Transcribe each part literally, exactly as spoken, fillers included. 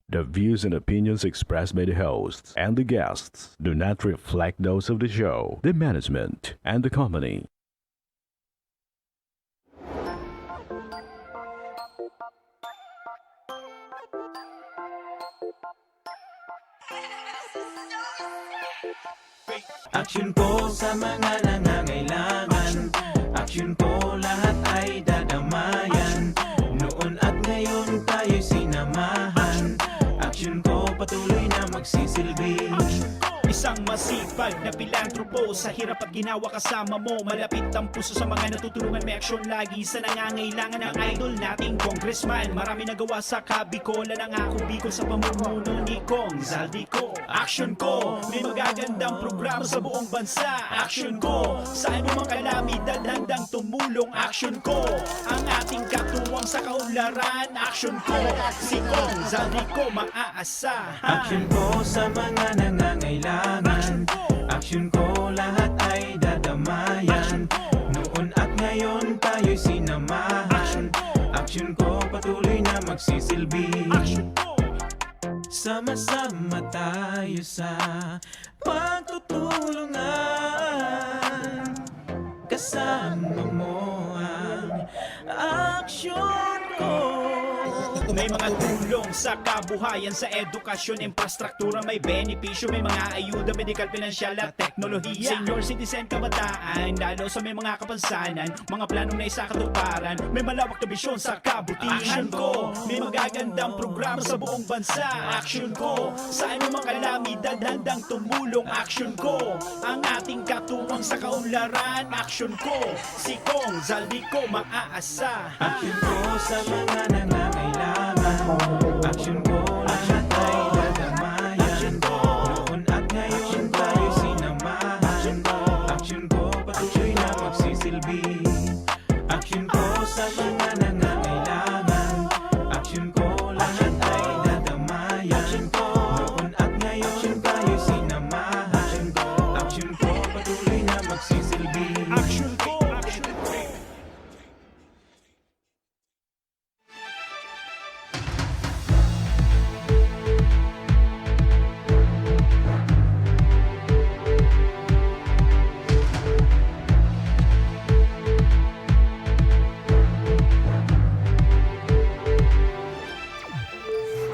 The views and opinions expressed by the hosts and the guests do not reflect those of the show, the management, and the company. Aksyon ko sa mga nangangailangan. Aksyon ko, lahat ay dadamayan. Noon at ngayon tayo'y sinamahan. Aksyon ko, patuloy na magsisilbi. Isang masipag na pilantropo, sa hirap at ginawa kasama mo. Malapit ang puso sa mga natutulungan, may aksyon lagi sa nangangailangan. Ang idol nating congressman, marami nagawa sa Kabikolan. Ang Ako Bicol sa pamumuno ni Cong Zaldy Co. Aksyon ko, may magagandang programa sa buong bansa. Aksyon ko, sa anumang kalamidad handang tumulong. Aksyon ko, ang ating katuwang sa kaunlaran. Aksyon ko, si Cong Zaldy Co maaasahan. Aksyon ko sa mga nangangailangan. Aksyon ko, lahat ay dadamayan. Noon at ngayon tayo'y sinamahan. Aksyon ko, patuloy na magsisilbi. Sama-sama tayo sa pagtutulungan. Kasama mo ang aksyon ko. May mga tulong sa kabuhayan, sa edukasyon, infrastruktura, may benepisyo, may mga ayuda, medikal, pinansyal at teknolohiya. Senior citizen, kabataan, lalo sa may mga kapansanan, mga planong naisakatuparan, may malawak na bisyon sa kabutihan. Aksyon ko, may magagandang programa sa buong bansa. Aksyon ko, sa anumang kalamidad handang tumulong. Aksyon ko, ang ating katuwang sa kaunlaran. Aksyon ko, si Cong Zaldy Co maaasahan. Aksyon ko sa mga nangangailangan. Aksyon ko, lahat ay dadamayan. Noon at ngayon tayo sinamahan. Aksyon ko, patuloy na magsisilbi. Aksyon ko sa mga nangangailangan. Aksyon ko, lahat ay dadamayan. Noon at ngayon tayo sinamahan. Aksyon ko, patuloy na magsisilbi. Aksyon ko, aksyon ko.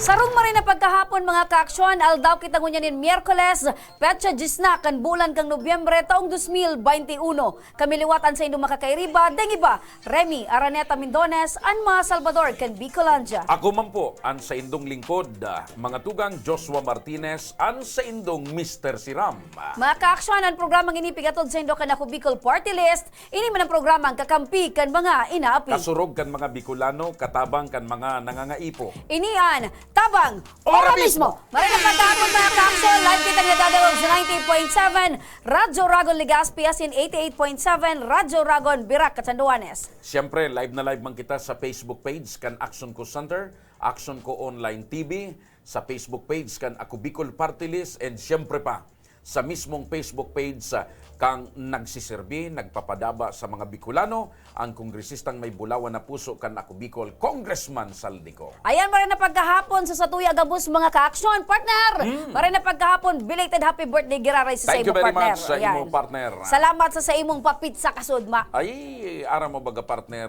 Sarong maray na pagkahapon, mga kaaksyon, aldaw kita ngunyan nin Miyerkules, petsa dyes na kan bulan kan Nobyembre, taong dos mil baynte uno. Kami liwat an saindong makakairiba, deng iba, Remy Araneta Mindones, an mga Salvador kan Bicolandia. Ako man po, an saindong lingkod, ah, mga tugang, Joshua Martinez, an saindong Mister Siram. Mga kaaksyon, an programang ini pigatod saindo kan Ako Bicol Party List, ini man an programang kakampi kan mga inaapil. Kasurog kan mga Bicolano, katabang kan mga nangangaipo. Ini an Tabang! Ora mismo! Maray na pagkahapon, mga kaaksyon, live kitang nadadangog sa ninety-eight point seven Radyo Ragon Legazpi, asin eighty-eight point seven Radyo Ragon Virac, Catanduanes. Siyempre, live na live man kita sa Facebook page kan Aksyon Ko Center, Aksyon Ko Online T V, sa Facebook page kan Ako Bicol Party List, and siyempre pa, sa mismong Facebook page sa kang nagsiserbi, nagpapadaba sa mga Bicolano, ang kongresistang may bulawan na puso kan Ako Bicol, Congressman Zaldy Co. Ayan, maray na pagkahapon sa satuya gabos, mga kaaksyon, partner! Mm. Maray na pagkahapon, belated happy birthday, giraray sa Thank you very partner. Much sa imo, partner. Salamat sa, sa imong papitsa kasudma. Ay, aram mo baga, partner,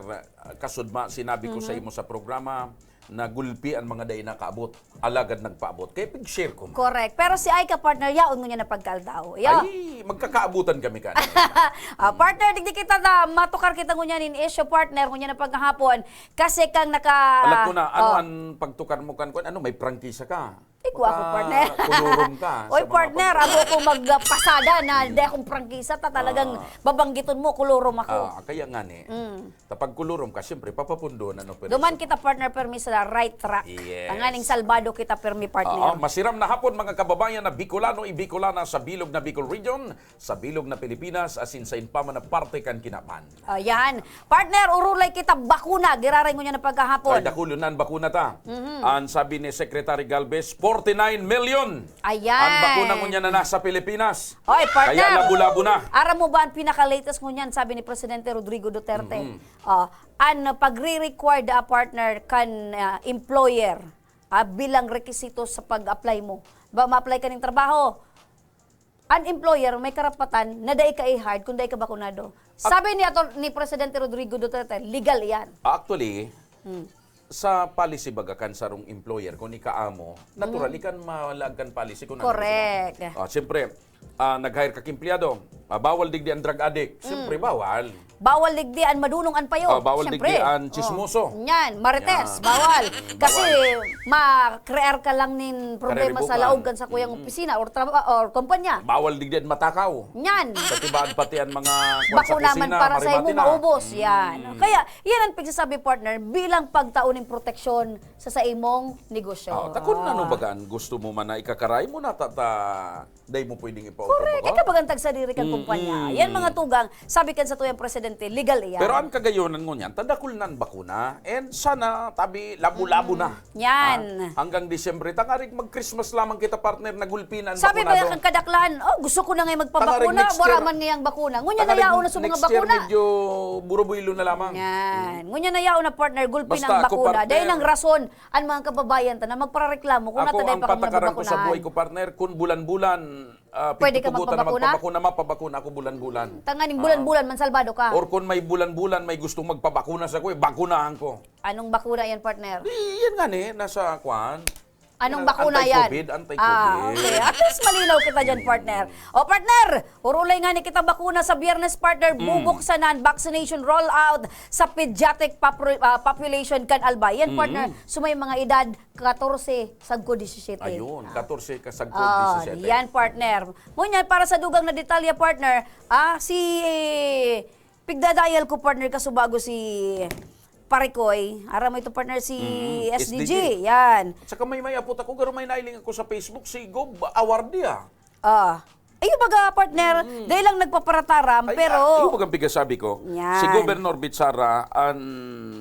kasudma, sinabi ko mm-hmm. sa imo sa programa, na gulpi an mga dai nakaabot, alagad nagpaabot. Kaya pig-share ko man. Correct. Pero si Aika, partner, yaon ngunyan na pagkaaldaw. Yo. Ay, magkakaabutan kami kan. Ah, partner, digdi kita na matukar kita ngunyan nin isyu, partner, ngunyan na paghahapon. Kasi kang naka... Alam ko na, ano oh. Ang pagtukar mo kan, kan, ano, may prangkisa ka? Igwa ako, partner. Kulurom ka. Oy, partner, ako ako magpasada na hindi akong prangkisa, ta talagang ah. Babanggiton mo, kulurom ako. Ah, kaya nga ni. Mm. Kapag kulurom ka, siyempre, papapundo na, no? Pero Duman kita, partner, permi sa right track. Yes. Tanganing salbado kita, permi, partner. Oo, masiram na hapon, mga kababayan na Bicolano, i-Bicolana sa bilog na Bicol Region, sa bilog na Pilipinas, asin sa inpaman na parte kan kinaban. Ayan. Partner, urulay kita bakuna. Giraray ngunyan na pagkahapon. Ay, dakulon na ang bakuna ta. Mm-hmm. Ang sabi ni Secretary Galvez, forty-nine million Ayan. Ang bakuna ngunyan na nasa Pilipinas. Oy, partner. Kaya labo-labo na. Aram mo ba ang pinaka-latest ngunyan, sabi ni Presidente Rodrigo Duterte? Mm-hmm. Oh, an pagre-required, ah, partner kan, ah, employer ah, bilang rekisito sa pag-apply mo. Ba, ma-apply ka ning trabaho, an employer may karapatan na dai ka i-hired kung dai ka bakunado. Sabi ni Ator-, ni Presidente Rodrigo Duterte, legal iyan. Actually, Hmm. sa policy baga kan sarong employer, kung ikaamo, natural, Hmm. ikan malaag kan policy kung ano gusto mo. Correct. Ah, siyempre, ah, nag-hire ka ka empleyado, ah, bawal digdi ang drug addict. Siyempre, Hmm. bawal. Bawal digdi an madunong an payo. Ah, bawal Siyempre. digdi an Oh. tsismoso. Yan, marites, Yan. bawal. Kasi Bawal. ma-crear ka lang nin problema sa Kariribukan. laog kan sakuyang Mm. opisina or traba-, or kumpanya. Bawal digdi an matakaw. Yan. Sa tibaan pati an mga kwan sa Bakuna man kusina, para sa imo, marimati na. maubos. Mm. Yan. Kaya, yan ang pagsasabi, partner, bilang pagtao ning proteksyon sa, sa imong negosyo. Oh, ta kun ano Ah. baga an gusto mo man na ikakaray mo na, ta, ta, dai mo pwedeng ipautang Correct. ako. Ikaw bagang tagsadiri kang Mm, kumpanya. mm. Yan mga tugang, sabi kan satuyang presidente, legal iyan. Pero ang kagayonan ngunyan, ta dakul na an bakuna. And sana, tabi, labo-labo Mm. na. Yan. Ha? Hanggang Disyembre. Tangarig mag-Christmas lamang kita, partner, nagulpi na an Sabi ba bakunado. kang kadaklan, "Oh, gusto ko na ngay Tangarig magpabakuna, next wala year. man ngayang bakuna." Ngunyan Tangarig na yaon na sa mga next year, bakuna. medyo burubuylo na lamang. Yan. Mm. Ngunyan na yaon na, partner, gulpi Basta na ang ako, bakuna. Dahil partner, ang rason, an mga kababayan ta na magparareklamo kung Ako, nata dai ang pa kamo patakaran ko sa nababakuna. buhay ko, partner, kun bulan-bulan, ah, Pwede ka pigtutubotan na magpabakuna? magpabakuna, mapabakuna ako bulan-bulan. Tanganing Ah. bulan-bulan man salbado ka. Or kun may bulan-bulan, may gustong magpabakuna sa kuya, bakunahan ko. Anong bakuna yan, partner? Di, yan nga ni, nasa kwan. Anong Yan, bakuna yan? anti-covid, anti-covid. Ah, okay. At least malinaw kita dyan, partner. O, partner, urulay nga ni kita bakuna sa Biyernes, partner. Mm. Bubuksan na an vaccination rollout sa pediatric popul-, ah, population kan Albay. Yan, Mm. partner, so may mga edad katorse sagko disisete. Ayun, Ah. katorse ka sagko Ah, disisete. yan, partner. Ngunyan, para sa dugang na detalye, partner, ah, si, pigdadayal ko, partner, kasubago si Parekoy. Aram mo ito, partner, si Mm, S D G. S D G. Yan. At saka may, may apot ako, garo may nailing ako sa Facebook, si Gob Awardi, ah. Ah. Ayun baga, partner, Mm. dahil lang nagpaparataram, Ay, pero ah, ayun bagang pigasabi ko. Yan. Si Governor Bichara, an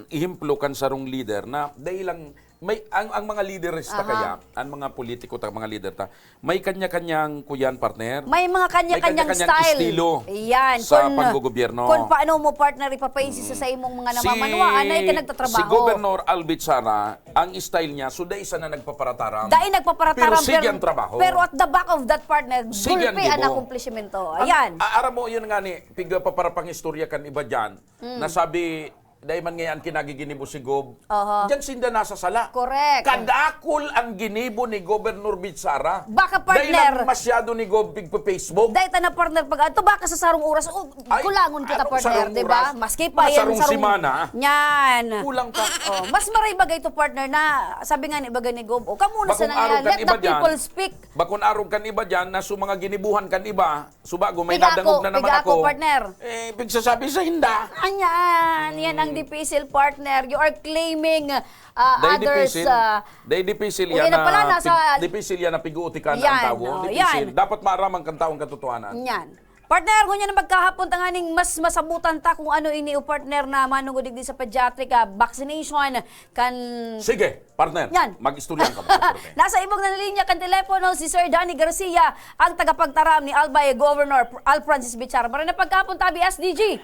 ehemplo kan sarong lider na dahil lang may, ang, ang mga lideres ta Aha. kaya, ang mga politiko ta, mga lider ta, may kanya-kanyang kuyan, partner. May mga May kanya-kanyang kanya-kanyang style. estilo Yan, sa kun, panggogobyerno. kun paano mo, partner, ipapaisi sa, Mm. sa imong mga Si, namamanwaan na ikanagtatrabaho. si Governor Albit Sara, ang style niya, so dai sana nagpaparataram. Dai nagpaparataram, Pero sige pero, ang trabaho. pero at the back of that, partner, Sige ang gulpi ang gibo. akomplishmento. Ang, Ayan. a-, aram mo, yun nga ni, pigpaparapang istorya kan iba dyan, Mm. na sabi, dai man ngayon kinagiginibo si Gob. Aha. Diyan sinda nasa sala. Correct. Kadakol ang ginibo ni Governor Bitsara. Baka, Dai partner. lang masyado ni Gob pigpa-Facebook. Dai ta na, partner, pag ato baka sa sarong oras, oh, Ay, kulangon kita, anong partner, sarong di ba? oras? Maski pa Mga yan sarong sarong simana. Yan. Kulang pa. Oh, mas maray bagay to, partner, na sabi nga ni baga ni Gob, oh, kamo na Bakong sana arog nga, kan let iba the dyan. people speak. Bakon arog kan iba dyan, na so mga ginibuhan kan iba, subago may Piga nadangog ako, na naman piga ako, ako, partner. Eh, pigsasabi sa hinda. Anyan, yan ang Hmm. dipisil, partner. You are claiming, ah, Dahil others, dipisil, ah, dahil dipisil uwi yan na pala, na nasa pig-, dipisil yan na pig-uutikan ang Yan, tao. oh, Dipisil. yan. Dapat maaraman kan tao ang katotohanan. Yan. Partner, ngunyan na magkahapon, tanganing mas masabutan ta kung ano ini, o partner, na manugod digdi sa pediatric, ah, vaccination kan Sige, partner. Yan. Mag-istorya ka, mag-istorya ka. Nasa ibong na linya kan telepono si Sir Danny Garcia, ang tagapagtaram ni Albay Governor Pr-, Al Francis Bichara. Maray na pagkahapon, tabi, S D G.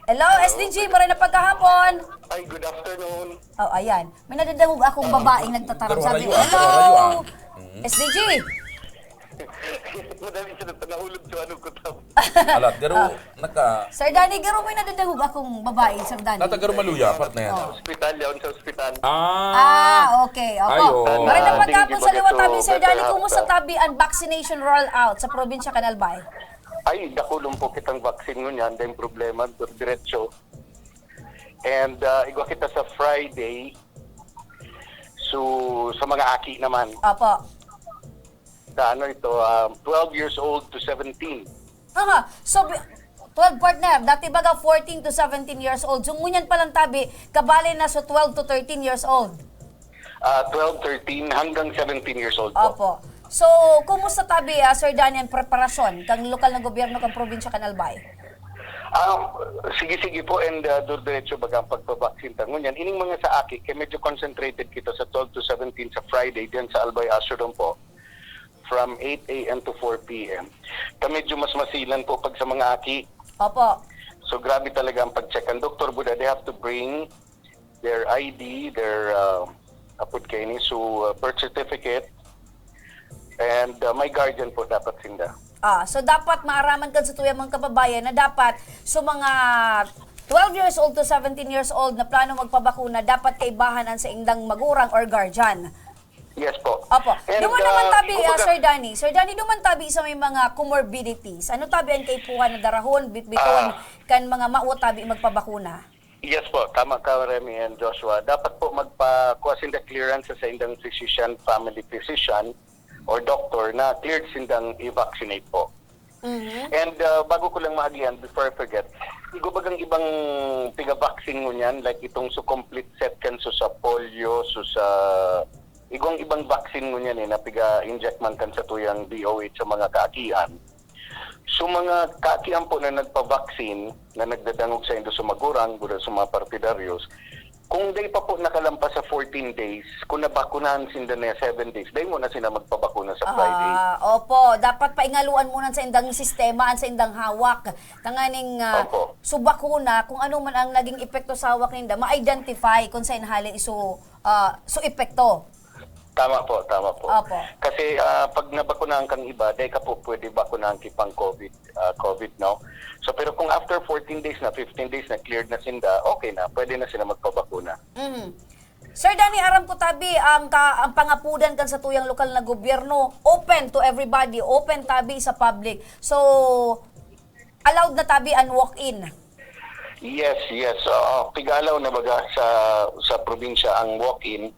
Hello, S D G, maray na pagkahapon. Ay, good afternoon. Oh, ayan. May nadadangog akong babaeng nagtataram. Pero Sabi, harayo, ah, "Hello, pero harayo, ah. Mm. S D G." Madali siya nagpanahulog sa ano ko, tam. Alat, garo, Ah. naka- Sir Danny, garo may nadadangog akong babae, Sir Danny. Nata garo maluya, partner. Oh. Sa ospital, yaon sa ospital. Ah. Ah, okay. Opo. Ay, oo. Maray na Ah, pagkahapon sige, sa liwat, sige, tabi, Sir Danny, better kumusta, health. tabi, ang vaccination rollout sa probinsya kan Albay? Ay, dakulon po kitang vaccine ngunyan, dahil problema, diretso. And, ah, igwa kita sa Friday. So, sa mga aki naman. Opo. Sa ano ito, um, twelve years old to seventeen. Aha. So, bi-, twelve, partner. Dati baga fourteen to seventeen years old. So, ngunyan pa lang tabi, kabali na sa twelve to thirteen years old. Ah, twelve, thirteen, hanggang seventeen years old po. Opo. So, kumusta tabi, ah, Sir Danny, ang preparasyon kang lokal na gobyerno, kang probinsya kan Albay? Ah, sige-sige po, and, ah, diretso baga ang pagpabaksin ta ngunyan. Ining mga sa aki, kay medyo concentrated kita sa twelve to seventeen sa Friday, diyan sa Albay Astrodome po, from eight A M to four P M. Ta medyo mas masilan po pag sa mga aki. Opo. So, grabe talaga ang pag-check. Ang doktor, buda, they have to bring their I D, their, ah, apod kaini, so, ah, birth certificate, and, ah, may guardian po dapat sinda. Ah, so dapat maaraman kan satuyang mga kababayan na dapat so mga twelve years old to seventeen years old na plano magpabakuna, dapat kaibahan an saindang magurang or guardian. Yes po. Opo. And, Duman naman ah, tabi, ah, kumbaga Sir Danny. Sir Danny, duman tabi sa may mga comorbidities. Ano tabi ang kaipuhan na darahon, bitbiton, Ah. kan mga mao tabi magpabakuna? Yes po, tama ka, Remy and Joshua. Dapat po magpakuha sinda clearance sa indang physician, family physician, or doctor na cleared sindang i-vaccinate po. Mhm. And, ah, bago ko lang maagihan, before I forget, igo bagang ibang piga-vaccine ngunyan, like itong sa complete set kan so sa polio, so sa igwang ibang vaccine ngunyan eh, na piga-inject man kan sa tuyang D O H sa mga kaakian. So mga kaakian po na nagpa-vaccine, na nagdadangog sa indo sa magurang, guro sa mga partidaryos, kung day pa po nakalampas sa fourteen days, kung nabakunahan sinda na seven days, day mo na sila magpabakuna sa Friday. Ah, opo, dapat paingaluan muna sa indang sistema, sa indang hawak. Tanganing uh, Opo. So bakuna, kung ano man ang naging epekto sa hawak ninda, ma-identify kung sa inhali so, ah, so epekto. Tama po, tama po. Opo. Kasi ah, pag nabakunahan kang iba, day ka po pwede bakunahan kipang COVID, ah, COVID, no? So pero kung after fourteen days na, fifteen days na, cleared na sinda, okay na, pwede na sila magpabakuna. Mhm. Sir Danny, aram ko tabi, ang, ka, ang pangapudan kan sa tuyang lokal na gobyerno, open to everybody, open tabi sa public. So, allowed na tabi ang walk-in. Yes, yes. Oo, pigalaw na baga sa sa probinsya ang walk-in.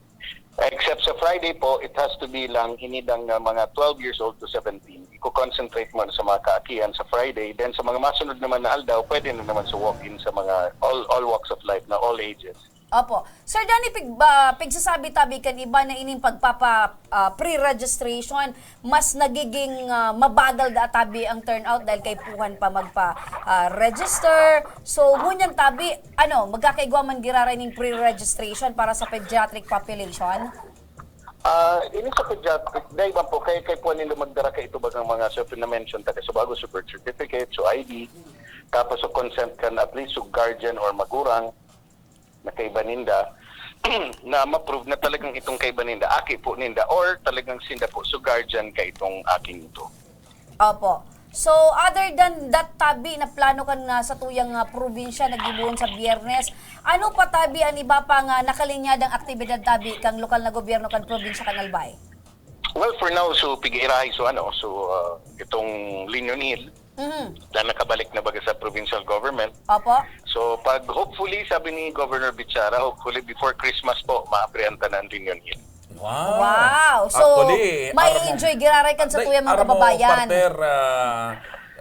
Except sa Friday po, it has to be lang inidang uh, mga twelve years old to seventeen. Iko-concentrate mo sa mga kaakian sa Friday. Then sa mga masunod naman na aldaw, pwede na naman sa walk-in sa mga all all walks of life na all ages. Opo. Sir Danny, pig, ah, pigsasabi tabi kan iba na ining pagpapa ah, pre-registration, mas nagiging ah, mabagal da tabi ang turnout dahil kaipuhan pa magpa ah, register. So, ngunyan tabi, ano, magkakaigwa man giraray ning pre-registration para sa pediatric population? Ah, ini sa pediatric, dahil ba po, kaya kay po nila magdara ka ito bagang mga so na-mention ta, so bago so birth certificate, so I D, tapos so consent kan at least so guardian or magurang na kaiba ninda, na ma-prove na talagang itong kaiba ninda, aki po ninda, or talagang sinda po so guardian ka itong aking ito. Opo. So, other than that tabi na plano kan ah, sa tuyang ah, probinsya na gibohon sa Biyernes, ano pa tabi ang iba pa nga nakalinyadang aktibidad tabi kang lokal na gobyerno kan probinsya kan Albay? Well, for now, so pigiirahay so ano, so ah, itong Linion Hill Mhm. na nakabalik na baga sa provincial government. Opo. So pag hopefully, sabi ni Governor Bichara, hopefully before Christmas po, maabrihan ta na ang Linion Hill. Wow. Wow. So, Actually, may aram mo- enjoy giraray kan sa Day, tuyang mga aram mo, kababayan. Partner, ah,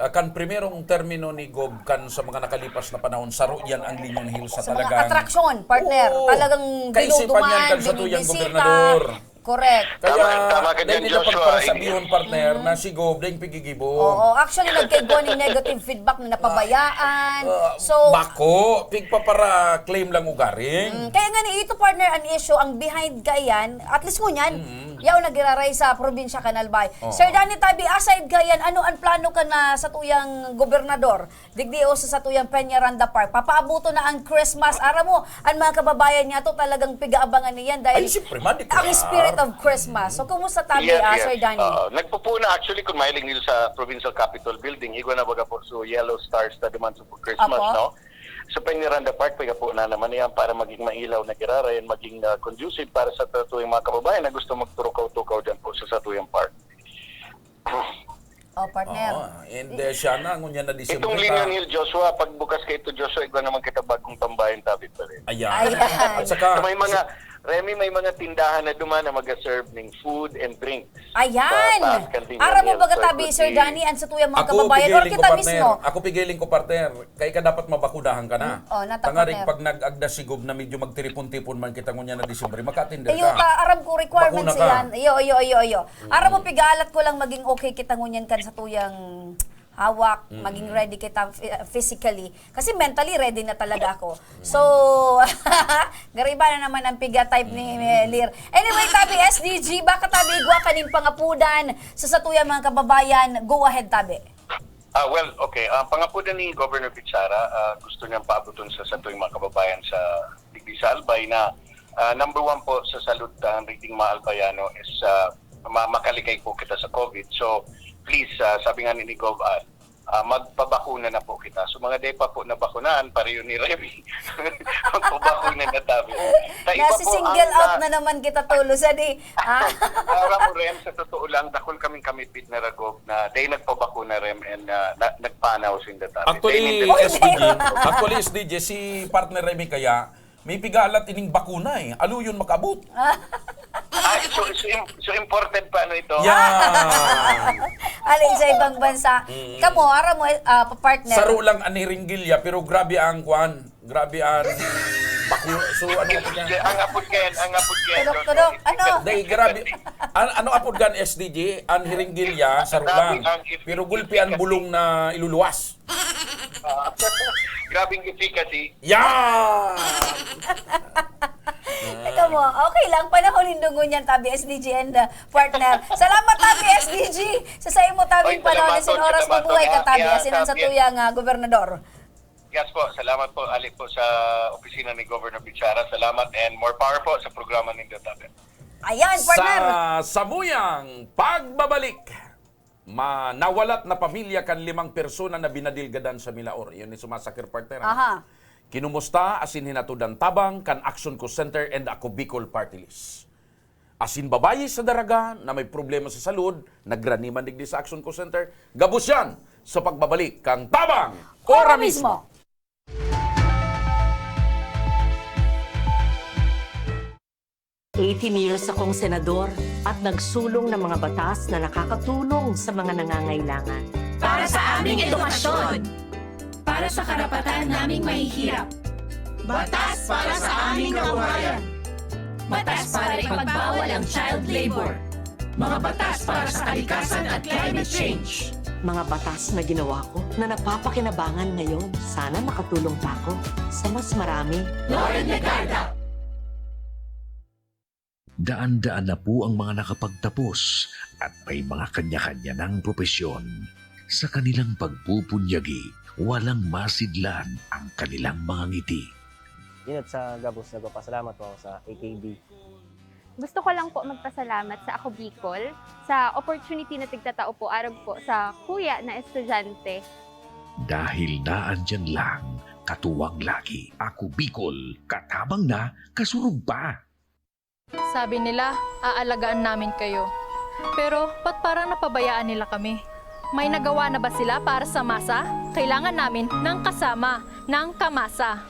ah, kan primerong termino ni Gob kan sa mga nakalipas na panahon, saro yan ang Linion Hill sa, Sa mga talagang atraksyon, partner. Oo. Talagang Kaisipan dinuduman, yan kan sa tuyang binibisita. gobernador. Correct. Kaya, Tama, tama ka dyan, dahil ito Joshua. pagparasabion, partner, na si Gob na yung pigigibo. Oo, actually, nagkaigwa ning negative feedback na napabayaan. Ah, So, bako, pigpapara-claim lang ugaring. Mm, kaya nga ni ito, partner, ang issue, ang behind kaiyan, at least ngunyan, Mm. yaw nagiraray sa probinsya kan Albay. Oo. Sir Danny Tabi, aside kaiyan, ano ang plano kan ah, sa tuyang gobernador? Digdi o sa, sa tuyang Peñaranda Park. Papaabuto na ang Christmas. Aram mo, ang mga kababayan niya to talagang pigaabangan niyan dahil Ay, siyempre, man, di ang kaya. Spirit of Christmas. So, kumusta tabi, Yes, ah, yes. Sir Danny? Oo. Nagpupuna actually kung mahiling nila sa Provincial Capitol Building. Igwa na baga po so Yellow Stars na duman sa Christmas, Apo? no? Sa Peñaranda Park, piga po na naman yan para maging mailaw na giraray and maging ah, conducive para sa tuyang mga kababayan na gusto magturukaw-tukaw dyan po sa satuyang park. Oh, partner. Oo, and uh, siya na, ngunyan na Disyembre Itong na. Linion Hill, Joshua, pagbukas kayo to, Joshua, igwa naman kita bagong tambayan, David pa rin. Ayan. Ayan. At saka, So may mga, Remy, may mga tindahan na duman na mag-serve ng food and drinks. Ayan. Sa taas kan Linion Aram mo Hill. baga So it tabi, could Sir be Danny, ang sa tuyang mga ako kababayan, or pigiling ko, kita partner. Mismo. Ako pigiling ko, partner. Kaya ka dapat mabakudahan ka na. Mm, oh, nata, Tangaring partner. Pag nag-agda si Gob na medyo magtiripon-tipon man kita ngunyan na Disyembre, makatender Iyo ka. ka, aram ko requirements Bakuna ka. yan. Iyo, iyo, iyo, iyo. Aram mo, pigalat ko lang maging okay kita ngunyan kan sa tuyang hawak, maging ready kita f- physically. Kasi mentally ready na talaga ako. So, gariba na naman ang piga type ni Lir. Anyway, tabi S D G, baka tabi igwa kaning pangapudan sa satuyang mga kababayan, go ahead tabi. Ah, well, okay. Ang pangapodan ni Governor Bichara, ah, gusto niyang paaboton sa satuyang mga kababayan sa digdi sa Albay na, ah, number one po sa salud ang digding mga Albayano is, ah, ma-, makalikay po kita sa COVID. So, please, ah, sabi nga ni, ni Gov Al, ah, magpabakuna na po kita. So, mga di pa po nabakunahan, pareho ni Remy, magpabakuna na tabi. Sa iba po, Nasi-single ang, out ah, na naman kita, Tolo, sa di, ah. Aram mo, Rem, sa totoo lang, dakul kaming kamit-bit na ragog na dahil nagpabakuna, Rem, and, ah, na-, nagpanaw sinda tabi. Actually, Dahil hindi S D G, actually, S D G, si partner Remy kaya, may pigalat ining bakuna eh. Aluyon makaabot. Ah, so, so, im-, so imported pa ano ito? Yan. Alin sa ibang bansa. Mm. Kamo, aram mo, ah, partner. Saro lang an hiringgilya, pero grabe ang kwan. Grabe an baku-, so, ano apod yan? Ang apod kayan, ang apod kayan, Tudok, Jojo, tudok. Ano? Dai, grabe. An-, ano apod kan S D G? An hiringgilya, saro Grabe lang. ang Pero gulpi an bulong na iluluwas. Ah, grabe ang efficacy. Yan! Teka mo, okay lang. Panahon nindo ngunyan, tabi S D G and, uh, partner. Salamat, tabi S D G. Sa saimo, tabi Oy, panahon salamat din sin po, oras, salamat po. mabuhay ka, Kaya, tabi. kaya, Asin ang sa sabi- tuyang, ah, gobernador. Yes po, salamat po, ali po sa opisina ni Governor Bichara. Salamat and more power po sa programa nindo, Tabi. Ayan, partner. Sa samuyang pagbabalik, ma-, nawalat na pamilya kan limang persona na binadilgadan sa Milaor. Yun yung sumasakir, partner, ah. Aha. Kinumusta asin hinatod an tabang kan Action Co Center and Ako Bicol Party List. Asin babayi sa daraga na may problema sa salud, nagrani man digdi sa Action Co Center, gabos yan sa pagbabalik kan Tabang Ora Mismo. Eighteen years akong senador at nagsulong ng mga batas na nakakatulong sa mga nangangailangan. Para sa aming edukasyon. Para sa karapatan naming mahihirap. Batas para sa aming kabuhayan. Batas para ipagbawal ang child labor. Mga batas para sa kalikasan at climate change. Mga batas na ginawa ko na napapakinabangan ngayon. Sana makatulong pa ako sa mas marami. Loren Legarda. Daan-daan na po ang mga nakapagtapos at may mga kanya-kanya ng propesyon. Sa kanilang pagpupunyagi, walang masidlan ang kanilang mga ngiti. Yun, at sa gabos, nagpapasalamat po ako sa A K B. Gusto ko lang po magpasalamat sa Ako Bicol sa opportunity na tigtatao po arog po sa kuya na estudyante. Dahil naandiyan lang, katuwang lagi, Ako Bicol, katabang na, kasurog pa. Sabi nila, "Aalagaan namin kayo." Pero ba't parang napabayaan nila kami? May nagawa na ba sila para sa masa? Kailangan namin ng kasama, ng kamasa.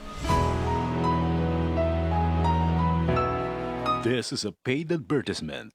This is a paid advertisement.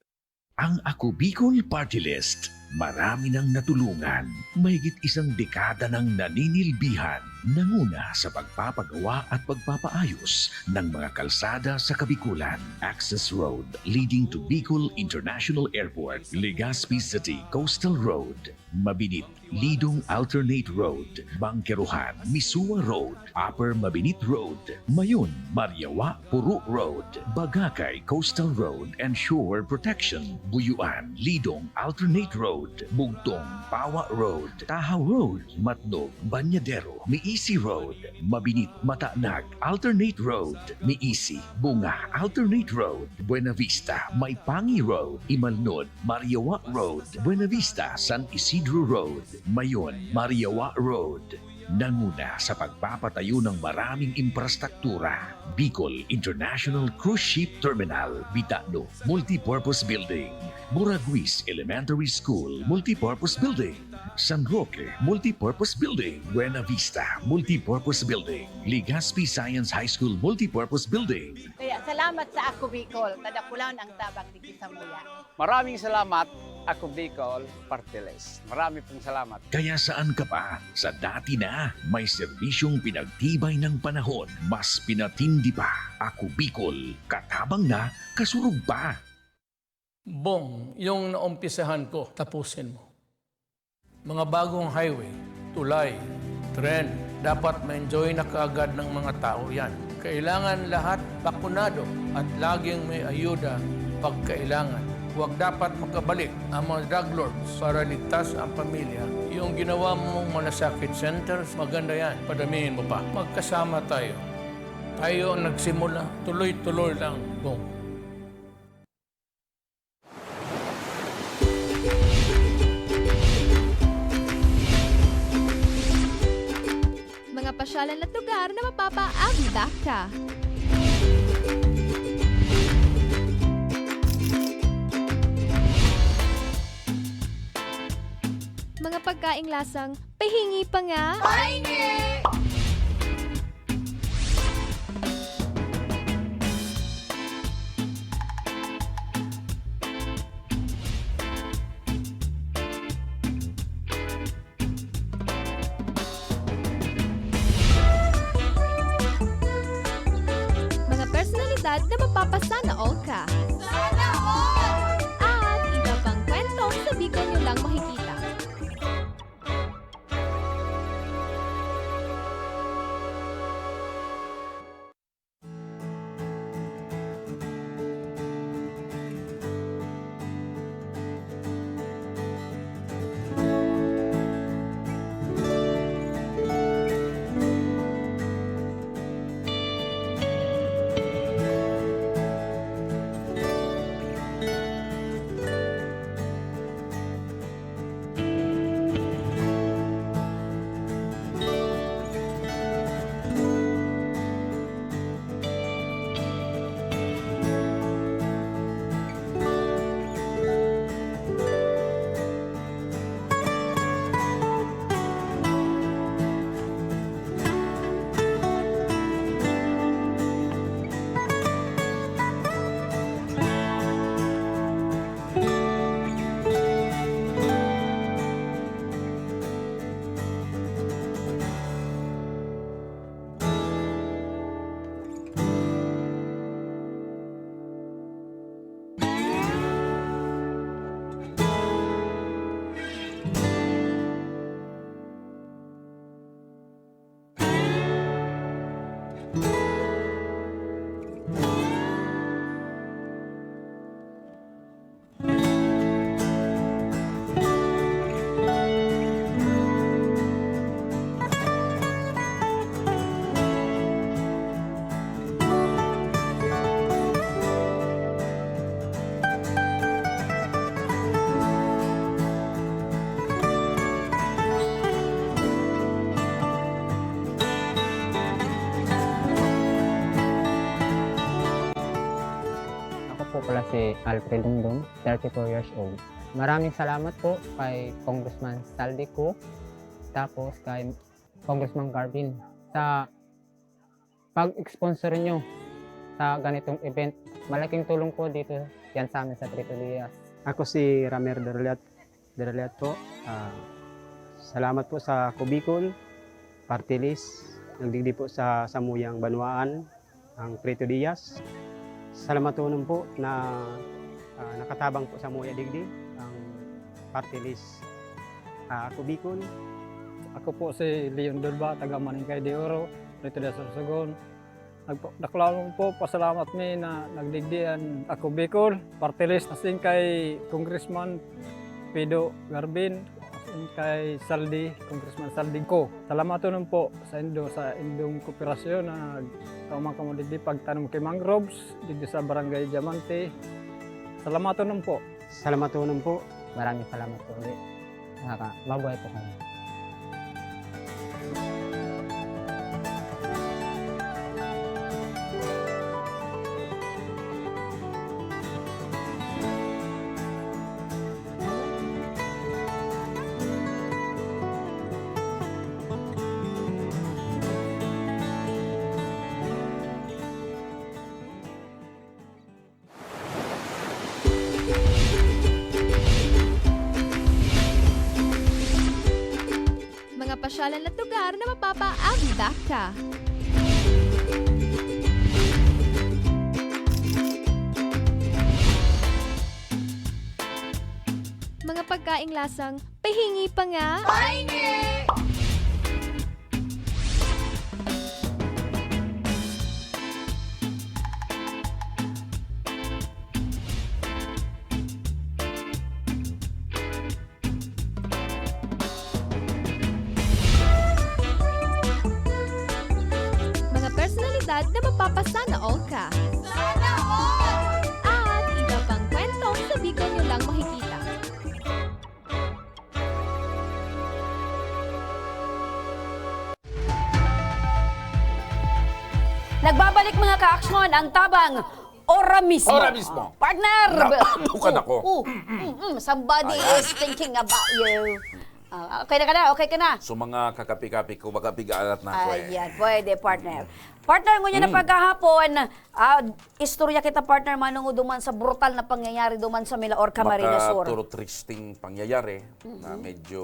Ang Ako Bicol Party List, marami nang natulungan, mahigit isang dekada nang naninilbihan, nanguna sa pagpapagawa at pagpapaayos ng mga kalsada sa Kabikulan. Access Road leading to Bicol International Airport, Legazpi City Coastal Road, Mabinit, Lidong Alternate Road, Bangkerohan, Misua Road, Upper Mabinit Road, Mayon, Mariawa, Puro Road, Bagakay, Coastal Road and Shore Protection, Buyuan, Lidong Alternate Road, Bugtong, Pawa Road, Tahaw Road, Matnog, Banyadero, Miisi Road, Mabinit, Matanag, Alternate Road, Miisi, Bunga, Alternate Road, Buenavista, Maipangi Road, Imalnod, Mariawa Road, Buenavista, San Isidro Road, Mayon, Mariawa Road. Nanguna sa pagpapatayo ng maraming imprastruktura, Bicol International Cruise Ship Terminal, Bitano, Multipurpose Building, Buraguis Elementary School, Multipurpose Building, San Roque, Multipurpose Building, Buena Vista, Multipurpose Building, Legazpi Science High School Multipurpose Building. Kaya salamat sa Ako Bicol, kadakulan ang tabang digdi samuya. Maraming salamat, Ako Bicol Party List. Marami pong salamat. Kaya saan ka pa? Sa dati na, may serbisyong pinagtibay ng panahon, mas pinatindi pa. Ako Bicol, katabang na, kasurog pa. Bong, yung naumpisahan ko, tapusin mo. Mga bagong highway, tulay, tren, dapat ma-enjoy na kaagad ng mga tao yan. Kailangan lahat bakunado at laging may ayuda pag kailangan. Huwag dapat makabalik ang mga drug lords para ligtas ang pamilya. Yung ginawa mong malasakit centers, maganda yan. Padamihin mo pa. Magkasama tayo. Tayo ang nagsimula. Tuloy-tuloy lang. Boom. Mga pasyalan at lugar na mapapa-Avi back ka. Mga pagkaing lasang pahingi pa nga. Pahingi! Mga personalidad na mapapasana all ka. Sana all! At iba pang kwentong sa Bicol nyo lang makikita. Ako po pala si Alfred Dungdung, thirty-four years old. Maraming salamat po kay Congressman Saldi Cook, tapos kay Congressman Garvin sa pag-sponsor nyo sa ganitong event. Malaking tulong po dito yan sa amin sa Trito Diaz. Ako si Ramer Derliat, Derliat po. Ah, salamat po sa Kubikol, Party List, nagdigdi po sa samuyang banwaan, ang Trito Diaz. Salamaton po na, ah, nakatabang po samuya digdi, ang Party List, ah, Kubikol. Ako po si Leon Durba, taga Maningkay de Oro, Trito Diaz, Sorsogon. Nagpa-, dakulaon po, pasalamat mi na nagdigdi an Ako Bicol, Party List, asin kay Congressman Pido Garbin, asin kay Saldi, Congressman Saldi ko. Salamaton po sa indo, sa indong kooperasyon na nagtaman kamo digdi pagtanom ki mangroves, digdi sa Barangay Diamante. Salamaton po. Salamaton po. Maraming salamat po ulit. Nakaka-, mabuhay po kayo. Mga pasyalan at lugar na mapapa-Avi back ka. Mga pagkaing lasang pahingi pa nga. Pahingi! Tad na mapapasana all ka. Sana all! At iba pang kwentong sa Bicol nyo lang makikita. Nagbabalik, mga ka-aksyon, ang Tabang Ora Mismo. Ora Mismo. Partner! Napabukan ako. Oh, mm, mm, somebody Ayan. is thinking about you. Ah, okay na ka na? Okay ka na? So, mga kakapi-kapi ko, baka pigaanat na ako eh. Ayan, pwede, partner. Partner, ngunyan na Mm. pagkahapon, ah, istorya kita, partner, manungod duman sa brutal na pangyayari duman sa Milaor, Camarines Sur. Maka-, turo tristing pangyayari na Mhm. medyo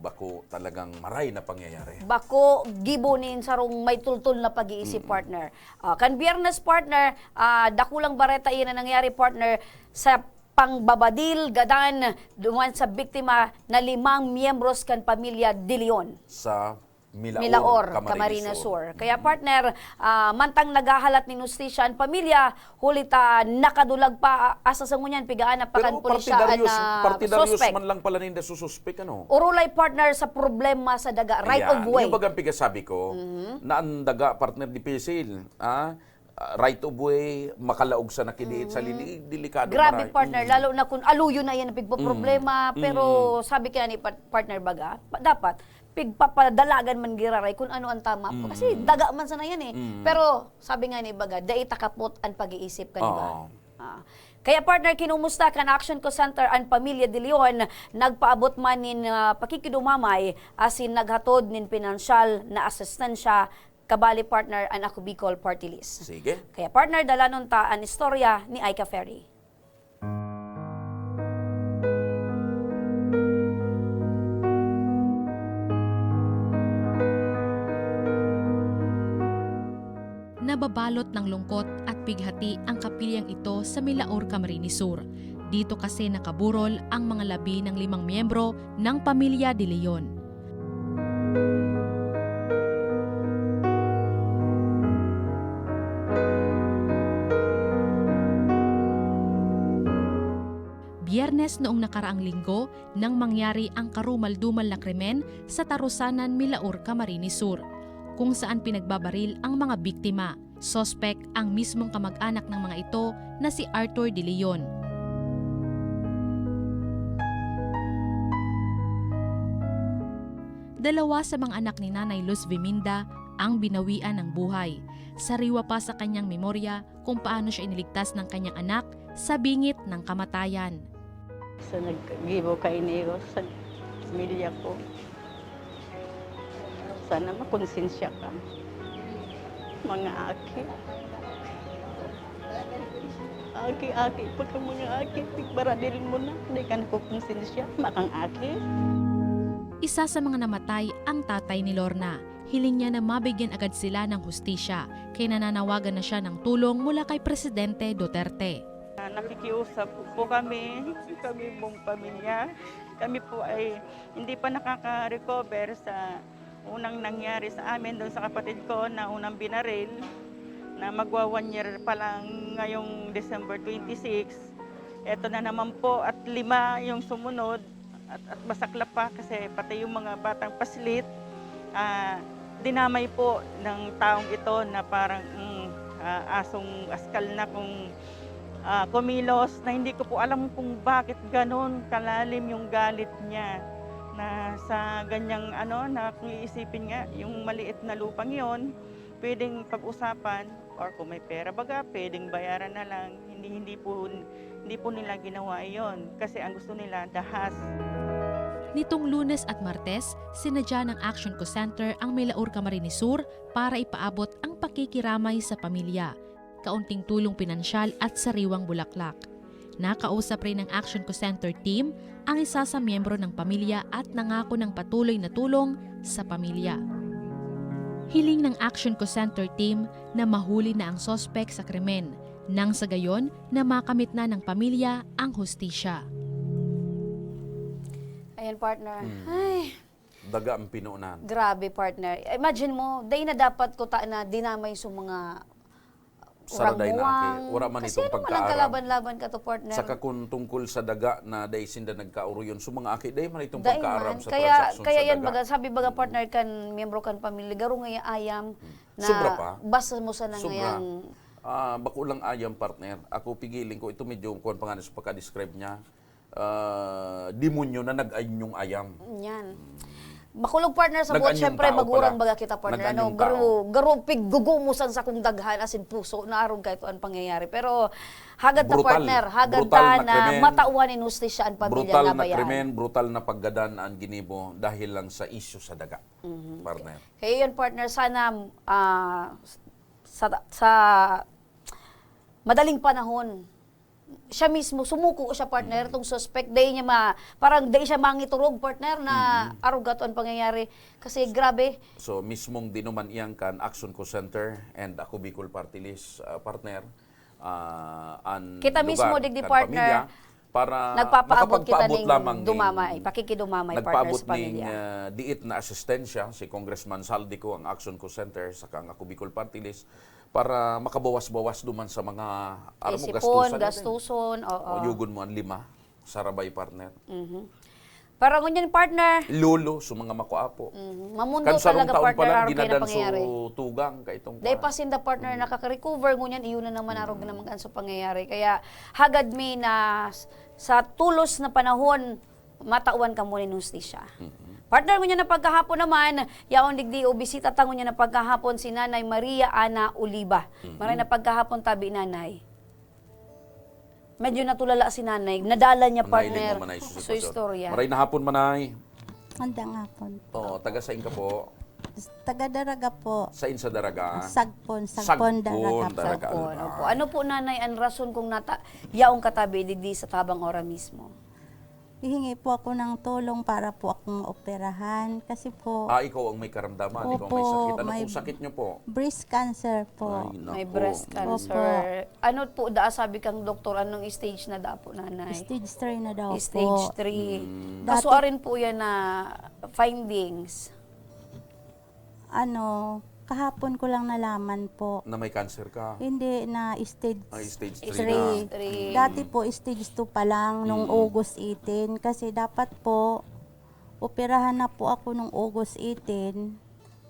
bako talagang maray na pangyayari. Bako, gibo nin sarong may tultol na pag-iisip, Mm. partner. Ah, kan Biyernes, partner, ah, dakulang bareta iyan na nangyari, partner, sa pangbabadil, gadan, duman sa biktima na limang miyembros kan pamilya De Leon. Sa Milaor, Milaor, Camarines Camarines Sur. Sur. Kaya, Mm. partner, ah, mantang naghahalat nin hustisya an pamilya, huli ta nakadulag pa, ah, asa sa ngunyan, pigaanap pa kan Pero pulisya an, partidaryos, ah, partidaryos suspek. man lang pala ninda sususpek, ano? Orolay, partner, sa problema sa daga, right Ayan. of way. Yung bagang pigasabi ko, Mhm. na ang daga, partner, dipisil, ah, ah, right of way, makalaog sa nakidiit sa Mhm. lili-, delikado Grabe, maray. partner, Mm. lalo na kung aluyon na yan ang pigpoproblema. Mm. Pero Mm. sabi kaya ni pa-, partner baga, pa-, dapat pigpapadalagan man giraray kung ano ang tama. Mm. Kasi daga man sana yan eh. Mm. Pero sabi nga ni baga, dai takapot ang pag-iisip kan iba. Oo. Ah. Kaya, partner, kinumusta kan Action Call Center an pamilya De Leon, nagpaabot man nin, ah, pakikidumamay asin naghatod nin pinansyal na asistensya. Kabali, partner, an Ako Bicol Party List. Sige. Kaya, partner, dalanon ta an istorya ni Aika Ferry. Nababalot ng lungkot at pighati ang kapilyang ito sa Milaor, Camarines Sur. Dito kasi nakaburol ang mga labi ng limang miyembro ng pamilya De Leon. Biyernes noong nakaraang linggo nang mangyari ang karumal-dumal na krimen sa Tarusanan, Milaor, Camarines Sur, kung saan pinagbabaril ang mga biktima. Suspek ang mismong kamag-anak ng mga ito na si Arthur De Leon. Dalawa sa mga anak ni Nanay Luz Viminda ang binawian ng buhay. Sariwa pa sa kanyang memorya kung paano siya iniligtas ng kanyang anak sa bingit ng kamatayan. Sa naggibo kaini ko sa pamilya ko. Sana makonsensya ka, mga aki. Aki, aki pa ka, mga aki, pigbaradil mo na, di ka nakukonsensya, makang aki. Isa sa mga namatay ang tatay ni Lorna. Hiling niya na mabigyan agad sila ng hustisya, kaya nananawagan na siya ng tulong mula kay Presidente Duterte. Ah, nakikiusap po kami, kami buong pamilya. Kami po ay hindi pa nakaka-recover sa unang nangyari sa amin doon sa kapatid ko na unang binaril, na magwa one year pa lang ngayong December twenty-six. Eto na naman po at lima yung sumunod. At, at masaklap pa kasi pati yung mga batang paslit, ah, dinamay po ng taong ito na parang, mm, ah, asong askal na kung, ah, kumilos, na hindi ko po alam kung bakit ganon kalalim yung galit niya na sa ganyang ano, na kung iisipin nga, yung maliit na lupang yon, pwedeng pag-usapan, or kung may pera baga, pwedeng bayaran na lang. Hindi, hindi po, hindi po nila ginawa iyon kasi ang gusto nila, dahas. Nitong Lunes at Martes, sinadya ng Action Call Center ang Milaor, Camarines Sur para ipaabot ang pakikiramay sa pamilya, kaunting tulong pinansyal at sariwang bulaklak. Nakausap rin ng Action Call Center team ang isa sa miyembro ng pamilya at nangako ng patuloy na tulong sa pamilya. Hiling ng Action Call Center team na mahuli na ang suspek sa krimen, nang sa gayon na makamit na ng pamilya ang hustisya. Ayan, partner. Hmm. Ay. Daga ang pinunan. Grabe, partner. Imagine mo, dai na dapat kuta na dinamay sa mga Saraday na aki. Wala man itong pagkaaram. Kasi ano man ang kalaban-laban ka to, partner? Saka kung tungkol sa daga na dai sinda nagkaoroyon, so mga aki, dai man itong pagkaaram sa transaksyon sa daga. Kaya yan, baga, sabi baga, partner, kan miyembro kan pamilya, garo nga ayam na basta mo sana ngayang. Ah, bako lang ayam, partner. Ako, pigiling ko, ito medyo kuwan pa nga sa pagka-describe niya. Ah, demonyo na nag-anyong ayam. Yan. Makulog, partner, sa buot, syempre, magurang baga kita, partner, ano, garo, garo piggugumo san sakong daghan, asin puso, na arog kaito an pangyayari. Pero hagad ta, partner, hagad ta na matawan nin hustisya an pamilya na bayaan. Brutal na krimen, brutal na paggadan an ginibo dahil lang sa isyu sa daga, partner. Kaya yun, partner, sana, ah, sa, sa madaling panahon, siya mismo, sumuko siya, partner, tong suspect. Dai niya ma-, parang dai siya mangiturog, partner, na arog kato an pangyayari. Kasi grabe. So, mismong dinuman iyang kan Action Co Center and Ako Bicol Party List, ah, partner, ah, an lugar, kan pamilya, para nagpapaabot kita makapagpaabot ning lamang ning dumamay, pakikidumamay, partner, sa pamilya. Nagpaabot ning, ah, diit na asistensya si Congressman Zaldy Co, ang Action Co Center, saka ang Ako Bicol Party List, para makabawas-bawas duman sa mga, aram mo, gastusan. Gastuson, oo. O, yugon mo ang lima, sarabay, partner. Para ngunyan, partner. Lolo, so mga makuapo. Mamundol talaga, partner, arog kaini na pangyayari. Kan sarong taon pa lang, ginadan so tugang, kaitong dai pa sinda, partner, nakaka-recover, ngunyan, iyo na naman, arog na naman kan so pangyayari. Kaya, hagad mi na s-, sa tulos na panahon, matawan kamo nin hustisya. Partner, ngunyan na pagkahapon naman, yaon digdi o bisita ta ngunyan na pagkahapon si Nanay Maria Ana Oliva. Maray na pagkahapon tabi, Nanay. Medyo natulala si Nanay. Nadala niya, partner, so istorya. Maray na hapon, Manay. Magandang hapon po. Oo, taga sain ka po? Taga Daraga po. Sain sa Daraga? Sagpon, Sagpon, Daraga po. Sagpon, opo. Ano po, Nanay, ang rason kung nata-, yaong katabi digdi sa tabang ora mismo? Hihingi po ako ng tulong para po akong maoperahan kasi po. Ah, ikaw ang may karamdaman, ikaw ang may sakit. Ano pong sakit niyo po? Opo, may breast cancer po. Ay, naku. May breast cancer. Opo. Ano po, daa sabi kang doktor, anong stage na daa po, Nanay? Stage three na daw po. Stage three. Kaso arin po yan na findings. Ano, kahapon ko lang nalaman po. Na may cancer ka? Hindi, na stage three. Ah, stage three na. Stage three. Dati po, stage two pa lang nung August eighteen. Kasi dapat po, operahan na po ako nung August eighteen.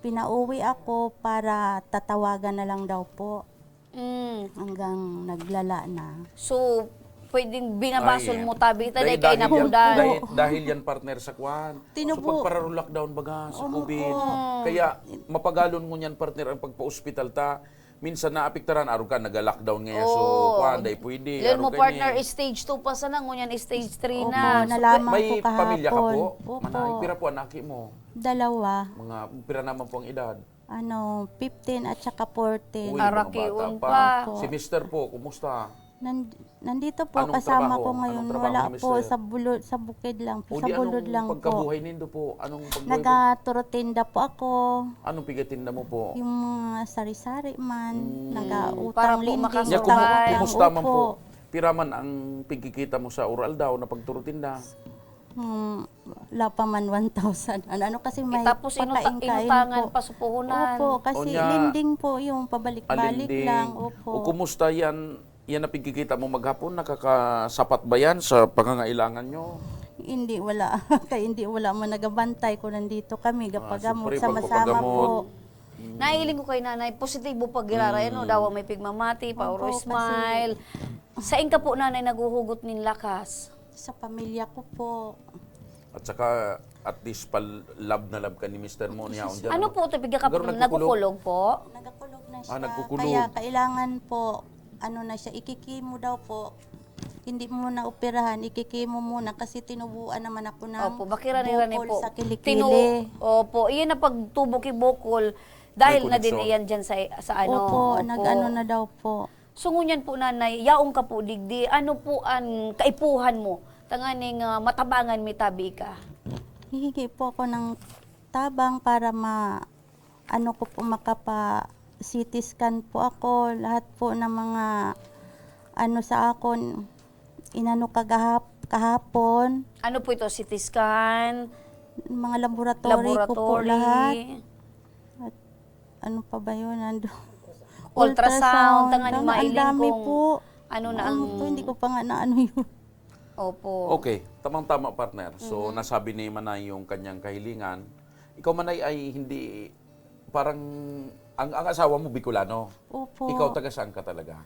Pinauwi ako para tatawagan na lang daw po. Mm. Hanggang naglala na. So, pwedeng binabasol mo tabi ta, dai kayo nakudan. Ay, dahil yan, dahil, dahil yan, partner, sa kwan. Tinubo. So, pagpararu-lockdown baga sa COVID. Opo. Kaya, mapagalon ngunyan, partner, ang pagpa-ospital ta. Minsan naapektaran, arog ka, naga-lockdown ngayon. So, kwan, dai pwede. Lalo mo, partner, stage two pa sana, ngunyan stage three na. Opo, nalaman ko kahapon. May pamilya ka po? Opo. Manay, pira po an aki mo? Dalawa. Mga pira naman po ang edad? Ano, fifteen at saka fourteen. Uy, mga bata pa. Arakion pa. Opo. Si mister po, kumusta? Nan-, nandito po, kasama ko ngayon. Anong trabaho ni mister? Wala po, sa bulod, sa bukid lang po, sa bulod lang po. O di, anong pagkabuhay nindo po? Anong pagbuhay po? Nagaturutinda po ako. Anong pigatinda mo po? Yung mga sari-sari man, nagautang lending, utang-utang. Mm, para po makasurvive. Kumusta man po? Opo. Pira man ang pigkikita mo sa ural daw na pagturutinda? Hmm, wala pa man one thousand. Ano, ano kasi may pakain-kain po. Eh, tapos inuta-, inutangan pa sa puhunan. Opo, kasi lending po yung pabalik-balik lang. Ah, lending. Opo. O, kumusta yan? Yan na pigkikita mo maghapon, nakakasapat ba yan sa pangangailangan nyo? Hindi, wala. Kaya hindi, wala man nagabantay kung nandito kami. Ah, gapagamo, siyempre, sama-sama po. Pagpapagamot. Hmm. Nahiling ko kay Nanay, positibo pa giraray, ano, dawa may pigmamati, pauro smile. Opo, kasi. Sain ka po, Nanay, naghuhugot nin lakas? Sa pamilya ko po. At saka, at least, pa love na love ka ni mister mo, niya, on dyan, ano? Ano po ito, pigkakap-, nagkukulog? Nagkukulog po? Nagkukulog na siya. Ah, nagkukulog. Kaya kailangan po, ano na siya, ikikimo daw po. Hindi muna operahan, ikikimo muna kasi tinubuan naman ako ng bukol sa kilikili. Opo, bakirani-rani po. Tinu-, opo, iyan na pagtubo ki bukol, dahil na din iyan dyan sa, sa ano. May koneksyon. Opo, nag-ano na daw po. So, ngunyan po, Nanay, yaon ka po digdi. Ano po an kaipuhan mo tanganing, ah, matabangan mi tabi ka? Hihingi po ako ng tabang para ma-, ano ko po, makapa-C T scan po ako. Lahat po ng mga ano sa akon, inano kagahap-, kahapon. Ano po ito? C T scan? Mga laboratory ko po lahat. Laboratory. At ano pa ba yun? Nando-, ultrasound, ultrasound, tanganing ang mailing dami kung po. Ano na ang Ano to, hindi ko pa nga na ano yun. Opo. Okay, tamang-tama, partner. So, Mhm. nasabi ni Manay yung kanyang kahilingan. Ikaw, Manay, ay hindi, parang, ang, ang asawa mo Bicolano. Opo. Ikaw, taga saan ka talaga?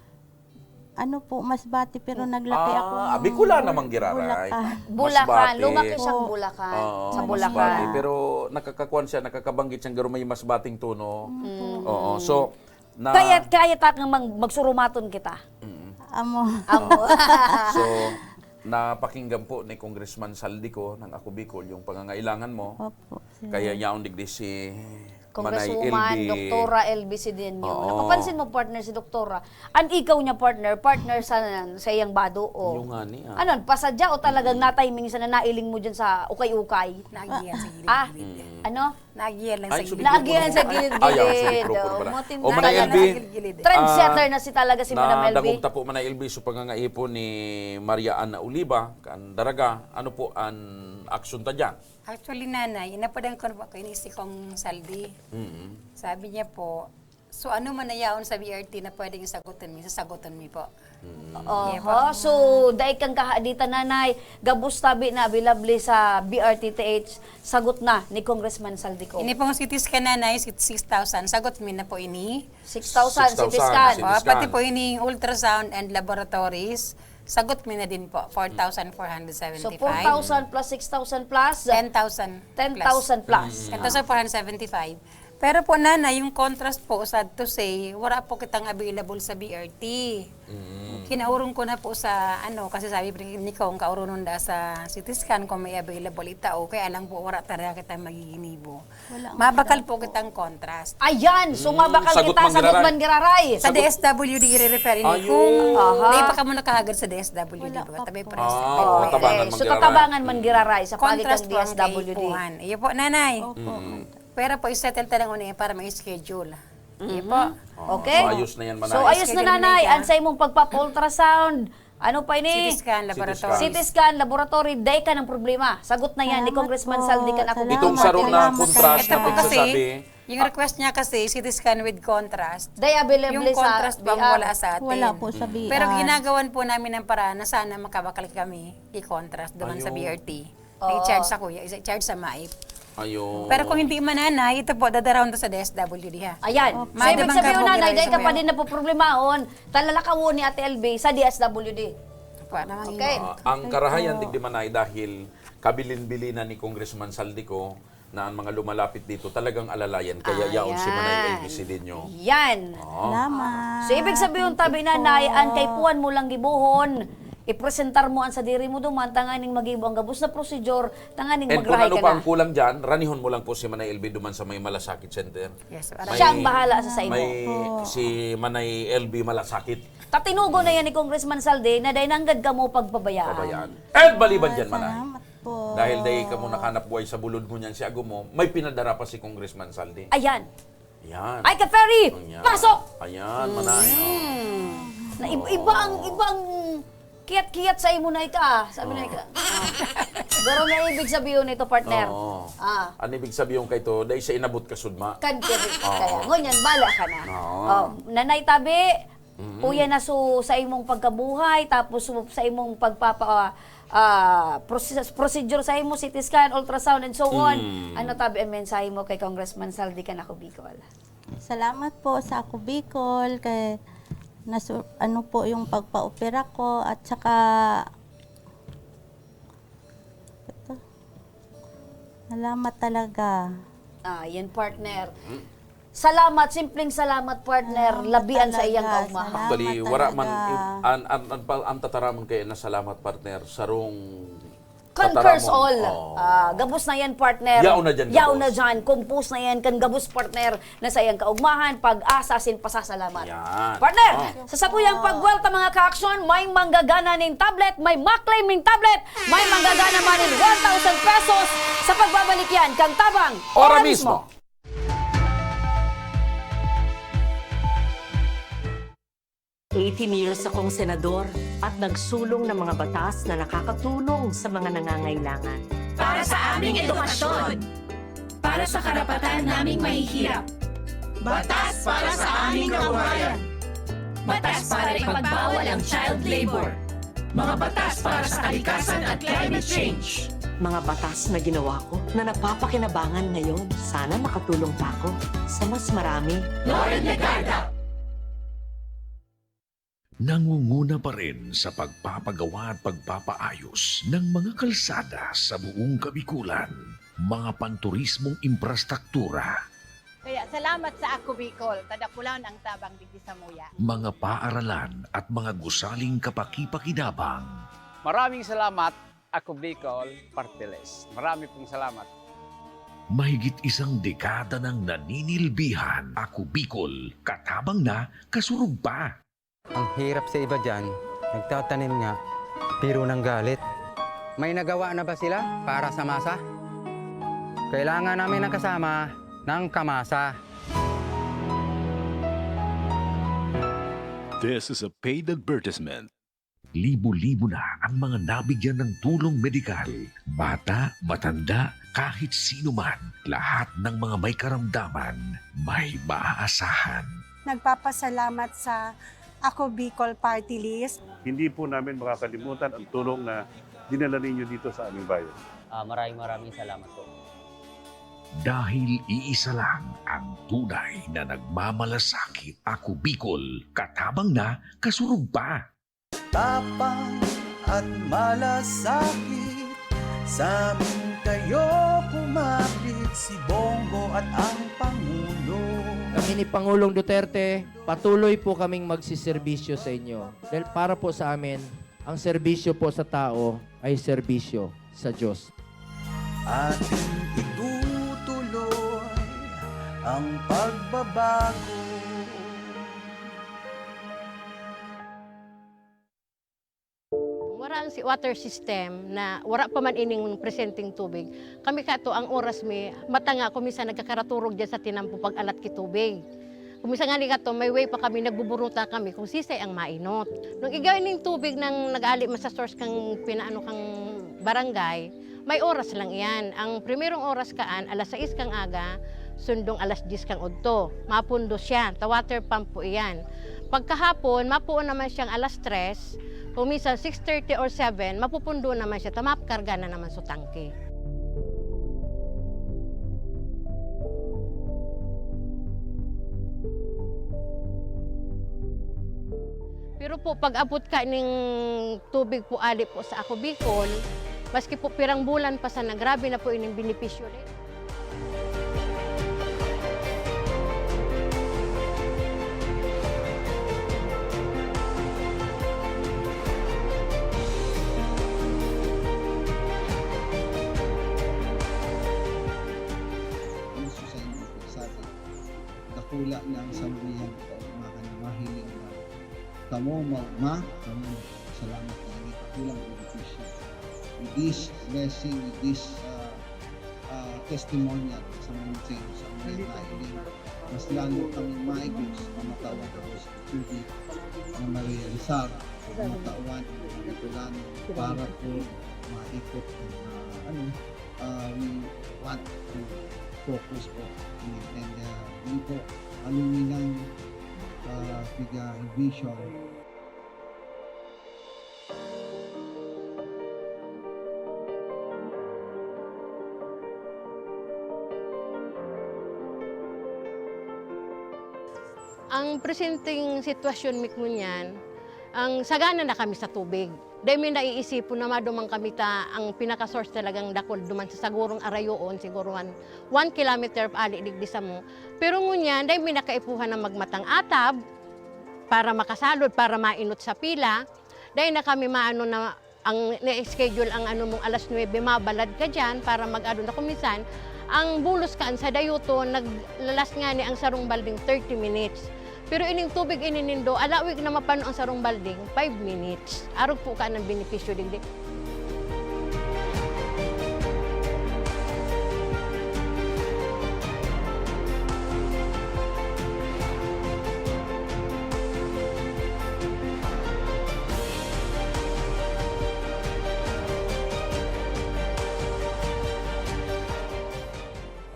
Ano po, Masbate, pero naglaki ako Ah, ng Bicolano man giraray. Bulacan. Bulacan, Masbate. Lumaki siyang Oo. Bulacan. Oo, Sa Masbate. Bulacan. Pero nakakakuan siya, nakakabanggit siyang garo may Masbating tono. Mm. Oo, so, na Kaya, kaya ta kang mag-, magsurumaton kita. Mm. Amo. Amo. So, napakinggan po ni Congressman Saldico ng Ako Bicol yung pangangailangan mo. Opo, sir. Kaya yaon digdi si Congresswoman Manay L B. Doktora L B Cedeno. Oo. Napapansin mo, partner, si Doktora? An ikaw niya, partner, partner sa, sa iyang bado, o. Yung nga ni, ah. Ano, pasadya o talagang Mm. natiming siya na nailing mo dyan sa ukay-ukay? Naagihan sa gilid-gilid. Ah, Mm. ano? Naagihan lang Ay, sa so gilid. Naagihan sa gilid-gilid, Ay, oh, sige, proper oh. pala. Motim O, Manay L B, Naagihan sa gilid-gilid eh. Trendsetter ah, na si talaga si Madam L B. Nadangog ta po, Manay L B, so pangangaipo ni Maria Ana Oliva, kan Daraga, ano po an aksyon ta dyan? Actually, Nanay, inapodan ko na po kayo ni si Kong Saldi. Mm. Sabi niya po, "So, ano man na yaon sa B R T na pwedeng sagutin mi, sasagutin mi po." Mm. Oho, Yeah po. so, dai kang kahaditan, Nanay, gabos tabi na available sa B R T T H, sagot na ni Congressman Saldico. Ini pong C T scan, Nanay, si-, six thousand. Sagot mi na po ini. Six thousand, Six thousand, C T scan. C T Oh, pati scan. po ini ultrasound and laboratories. Sagot mi na din po, four thousand four hundred seventy-five. So, four thousand plus six thousand plus? Ten thousand plus. Ten thousand plus. Mm. Ten thousand four hundred seventy-five. Pero po, Nanay, yung contrast po, sad to say, wala po kitang available sa B R T. Mm. Kinaurong ko na po sa, ano, kasi sabi ni Kong, kauronon da sa C T scan kung may available ita, okay, alang po, wala talaga kitang magiginibo. Wala nga Mabakal daw po po. kitang contrast. Ayan! So, Mm, mabakal sagot kita, man sagot giraray. man giraray. Sa Sagot. D S W D i-refer ini Ayun. kung Aha. di pa kamo nakahagad sa D S W D, Wala baka pa tabi po. press. Ah, Oo. tabangan Okay. man So, giraray. tatabangan man Mm. giraray sa Contrast pagitan po ang D S W D. kaipuhan. Iyo po, Nanay. Opo. Mm. Pero po, i-settle ta lang una yan para ma-schedule. Iyo Mhm. po. Oo, Okay. so ayos na yan, So, Manay. ayos na, Schedule Nanay. na yan. Ang sa imong pagpapa-ultrasound, ano pa ini? C T scan, C T scan. laboratory. C T scan, laboratory, dai ka ng problema. Sagot na yan ni Salamat Congressman po. Saldi Canaco Salamat, Itong saro na salamat, contrast na salamat. Ito po kasi, pagsasabi, yung ah, request niya kasi, C T scan with contrast. Dai available Yung sa contrast bang B R? wala sa atin? Wala po sa Mm. B R. Pero ginagawan po namin ng paraan na sana makabakal kami i-contrast duman sa Ayun. B R T. Oo. I-charge sa kuya, i-charge sa MAIP. Ayun. Pero kung hindi man, Nanay, ito po, dadarahon to sa D S W D, ha. Ayan. Opo. So, ibig Madamang sabihin, kabog Nanay, rin dahil sa ka pa kuya. din napoproblemahon, talalakawon ni Ate L B sa D S W D. Opo, namang Okay. Ah, ang karahayan, Opo. digdi man ay dahil kabilin-bilinan ni Congressman Saldico na ang mga lumalapit dito talagang alalayan. Kaya yaon si Manay Ayan. L B Cedeno. Yan. Oo. Salamat. So, ibig sabihin, tabi, Opo. Nanay, ang kaipuhan mo lang gibohon, ipresentar mo ang sadiri mo duman, tanganing magibo ang gabos na prosedur, tanganing And kung magrahay ano ka pa na. ang kulang dyan, ranihon mo lang po si Manay L B duman sa may Malasakit Center. Yes, May, Siya ang bahala sa, sa imo. may Opo. si Manay L B Malasakit. Tatinugon na yan ni Congressman Saldi na dahil nanggad ka mo pagpabayaan. Pabayaan. And maliban Ay, dyan, Manay. salamat po. Dahil dahil ka mo nakanap buhay sa bulod mo niyan si Ago mo, may pinadara pa si Congressman Saldi. Ayan. Yan. Ay, ka Ferry! Ayan. Pasok! Ayan, Manay, oh. Hmm. Na ib-, Oo. iba ang, ibang kiyat-kiyat sa imo na ika, ah. Sabi na Oo. ika. Ah. Garo na ibig sabihin nito, partner. Oo. Ah. Ano ibig sabihin ka ito? Dahil sa inabot ka sudma. Kan kaya, Oo. kaya. Ngunyan, bala ka na. Oo. Oh, Nanay Tabi, Mhm. uya na so sa imong pagkabuhay, tapos so sa imong pagpapa-, ah, proces-, procedure sa imo, C T scan, ultrasound, and so on. Mm. Ano tabi ang mensahe mo kay Congressman Saldi Canaco Bicol? Salamat po sa Ako Bicol, kay nasu-, ano po yung pagpa-opera ko, at saka, ito, salamat talaga. Ah, yan, partner. Mm. Salamat, simpleng salamat, partner. Salamat Labian sa iyang talaga. kaugmahan. Salamat Actually, wala man, talaga. an, an, an, pa, ang tataramon kaya na salamat, partner, sarong Conquers tataramon. all. Oo. Ah, gabos na yan, partner. Yaon na dyan, Yaon na gabos. dyan. Compose na yan. Kan gabos, partner, na sa iyang kaugmahan, pag-asa, sin pasasalamat. Yan. Partner, Oo. sa sakuyang Ah. pagwelta, mga ka-aksyon, may manggagana ning tablet, may maklaim ning tablet, may manggagana man ning one thousand pesos sa pagbabalik yan kang Tabang Ora Ora mismo. mismo. Eighteen years akong senador at nagsulong ng mga batas na nakakatulong sa mga nangangailangan. Para sa aming edukasyon. Para sa karapatan naming mahihirap. Batas para sa aming kabuhayan. Batas para ipagbawal ang child labor. Mga batas para sa kalikasan at climate change. Mga batas na ginawa ko na napapakinabangan ngayon. Sana makatulong pa ako sa mas marami. Loren Legarda. Nangunguna pa rin sa pagpapagawa at pagpapaayos ng mga kalsada sa buong Kabikulan, mga panturismong imprastruktura, Kaya salamat sa Ako Bicol, kadakulan ang tabang digdi samuya. Mga paaralan at mga gusaling kapakipakinabang. Maraming salamat, Ako Bicol Party List. Marami pong salamat. Mahigit isang dekada nang naninilbihan, Ako Bicol, katabang na, kasurog pa. Ang hirap sa iba diyan, nagtatanim nga, pero nanggalit. May nagawa na ba sila para sa masa? Kailangan namin ng kasama ng kamasa. This is a paid advertisement. Libo-libo na ang mga nabigyan ng tulong medikal. Bata, matanda, kahit sino man, lahat ng mga may karamdaman, may maaasahan. Nagpapasalamat sa Ako Bicol Party List. Hindi po namin makakalimutan ang tulong na dinala ninyo dito sa aming bayan. Ah, maraming, maraming salamat po. Dahil iisa lang ang tunay na nagmamalasakit, Ako Bicol, katabang na, kasurog pa. Tapang at malasakit, sa amin kayo kumapit, si Bongo at ang Pangulo. Kami ni Pangulong Duterte, patuloy po kaming magsiserbisyo sa inyo. Dahil para po sa amin, ang serbisyo po sa tao ay serbisyo sa Diyos. Ating itutuloy ang pagbabago. Wara ang si water system na wara pa man ining presenteng tubig. Kami kato, ang oras mi, mata nga ako minsan nagkakaraturog diyan sa tinampo pag-alat ki tubig. Kung minsan nga ni kato, may way pa kami, nagbuburuta kami kung sisay ang mainot. Nung igawin ning tubig nang nag-ali man sa source kang pinaano kang barangay, may oras lang iyan. Ang primerong oras kaan, alas sais kang aga, sundong alas dyes kang udto. Mapundo siya, ta water pump po iyan. Pagkahapon, mapuon naman siyang alas tres, kung minsan six thirty or seven, mapupundo naman siya, ta makarga na naman sa tangke. Pero po, pag-abot ka ning tubig po ali po sa Ako Bicol, maski po pirang bulan pa sana, grabe na po ining benepisyo ni. Gusto sa inyo po, sa atin, dakula na ang samuyang kaugmahan na mahiling na kamo ma-, ma-, kamo, salamat na ini, dakulang benepisyo. With this blessing, with this, ah, ah, testimonial sa mga, sa mga nailing, mas lalo kami maigos, mamatawan ako sa tubig na marealisar, mamatawan ang mga Bicolano para po maikot ang, ah, ano, ah, we want to focus po. And, and, ah, yun po, aluminum, ah, piga vision. Ang presenteng sitwasyon mi ngunyan, ang sagana na kami sa tubig. Dai mi naiisipon na maduman kami ta ang pinaka-source talagang dakul duman sa sagurong arayoon, siguro one, one kilometer ali digdi samo. Pero ngunyan, dai mi nakaipuhan na magmatang atab para makasalod, para mainot sa pila. Dai na kami maano na ang na-schedule ang ano mong alas nuebe, mabalad ka diyan para mag-ano na. Kung minsan, ang bulos kaan sa dayuton, naglalas ngani ang sarong balding thirty minutes. Pero ining tubig ini nindo, alawig na mapano ang sarong balding, five minutes. Arog po ka ng benepisyo digdi.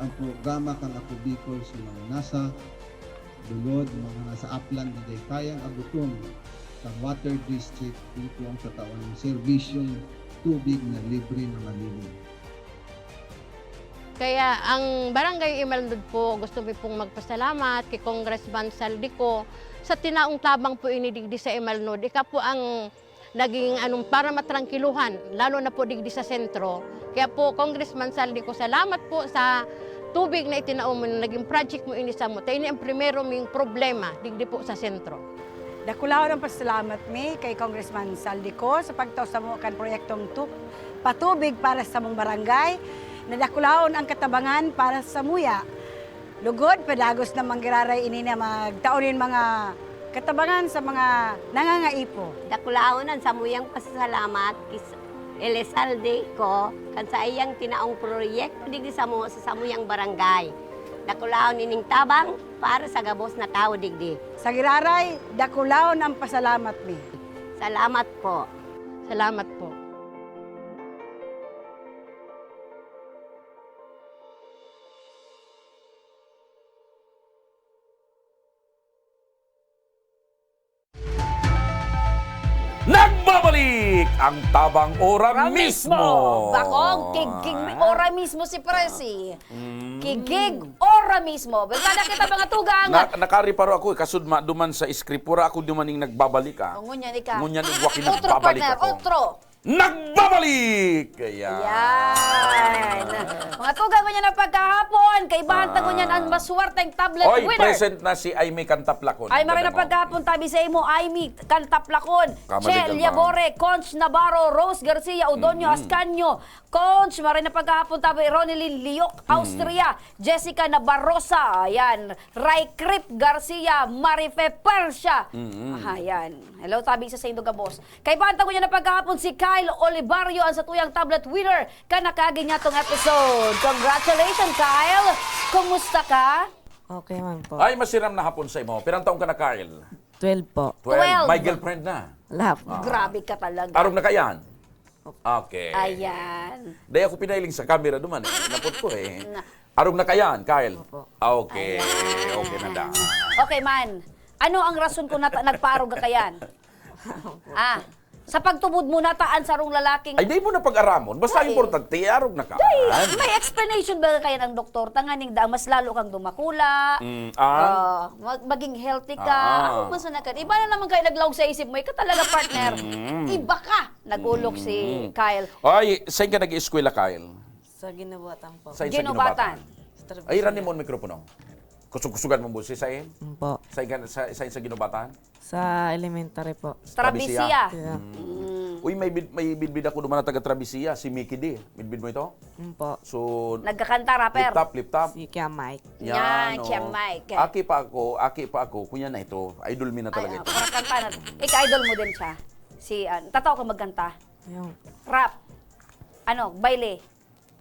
Ang programa kan Ako Bicol sa mga nasa Lugod, mga nasa Aplan, di kayang abuton sa water district, ito ang tatawan ng serbisyong tubig na libre na malinis. Kaya ang Barangay Imalnod po, gusto mi pong magpasalamat kay Congressman Saldico sa tinaong tabang po ini digdi sa Imalnod. Ika po ang naging anong para matrangkiluhan, lalo na po digdi sa sentro. Kaya po, Congressman Saldico, salamat po sa tubig na itinao mo, na naging project mo ini sa mo. Ta ini ang primero ming problema digdi po sa sentro. Dakulaon ang pasalamat mi kay Congressman Saldico sa pagtao samo kan proyektong tu-, patubig para sa samong barangay. Nadakulaon ang katabangan para sa muya. Lugod, padagos na manggiraray ini na magtao nin mga katabangan sa mga nangangaipo. Dakulaon ang samuyang pasasalamat kis Elizalde ko kan saiyang tinaong proyekto digdi samo sa samuyang barangay. Dakulaon ining tabang para sa gabos na tawo digdi. Sa giraray, dakulaon ang pasalamat mi. Salamat po. Salamat po. Nagbabalik ang Tabang Ora Ora mismo. mismo. Bakong kigig ora mismo si Presi. Mm. Kigig ora mismo. Barkada kita, mga tugang. Na, nakareparo ako, eh, kasud ma-, duman sa script, pura ako duman ning nagbabalik, ah. O, ngunyan ika. Ngunyan igwa Otro, kinagbabalik partner, ako. otro. Nagbabalik! Ayan. Ayan. Mga tugang, ngunyan ang pagkahapon. Kaibahan ta Ah. ngunyan ang maswerteng tablet Oy, winner. present na si Aimee Cantaplacon. Ay, maray na Ganda mo. pagkahapon, tabi sa imo, Aimee Cantaplacon. Kamali Che ka ba? Liabore, Conch Navarro, Rose Garcia, Odonio Mm-hmm. Ascanio, Conch, maray na pagkahapon, tabi, Ronelyn Liok, Mm-hmm. Austria, Jessica Nabarosa, ayan, Ray Crip Garcia, Marife Persia. Mm-hmm. Ayan. Hello, tabi sa saindo gabos. Kaibahan ta ngunyan na pagkahapon si Kyle Olivario, ang satuyang tablet winner kan nakaagi niyatong episode. Congratulations, Kyle! Kumusta ka? Okay man po. Ay, masiram na hapon sa imo. Pirang taon ka na, Kyle? Twelve po. Twelve. Twelve. May girlfriend na? Wala po. Ah. Grabe ka talaga. Arog na kayan? Okay. Ayan. Dai ako pinailing sa camera duman eh. Napot ko eh. Na- Arog na kayan, Kyle? Opo. Ah, okay. Ayan. Okay na da. Okay man. Ano ang rason kung nata-, nagpaarog ka kayan? Ah, sa pagtubod mo nata an sarong lalaking Ay, di mo na pag-aramon. Basta Ay. importante, arog na ka. Ay, may explanation ba kaya ng doktor? Tanganing da, mas lalo kang dumakula. Mm, ah? Ah, mag-, maging healthy ka. Ah. Ako, mas na ka. Iba na naman kayo naglaog sa isip mo. Ikaw talaga, partner. Mm. Iba ka. Nag-ulok si Mm. Kyle. Ay, saan ka nag-eskwela, Kyle? Sa Guinobatan po. Saan sa Guinobatan. Guinobatan? Sa Travesia. Ay, iranin mo ang mikropono. Kusog-kusugan mong boses, saan? Opo. Saan ka, sa, saan sa Guinobatan? Sa elementary po. Travesia. Travesia. Yeah. Mm. Mm. Uy, may bid-, may bidbid ako duman na taga Travesia, si Mickey D. Bidbid mo ito? Opo. So, Nagkakanta, rapper. Lip tap, lip tap. Si Kuya Mike. Yan, Yan, oh. Kuya Mike. Aki pa ako, aki pa ako, kuya na ito. Idol mi na Ay, talaga ah, ito. para kanta na. Ika-idol mo din siya. Si, ah, tataw ka magkanta. Yung Rap. Ano, baile.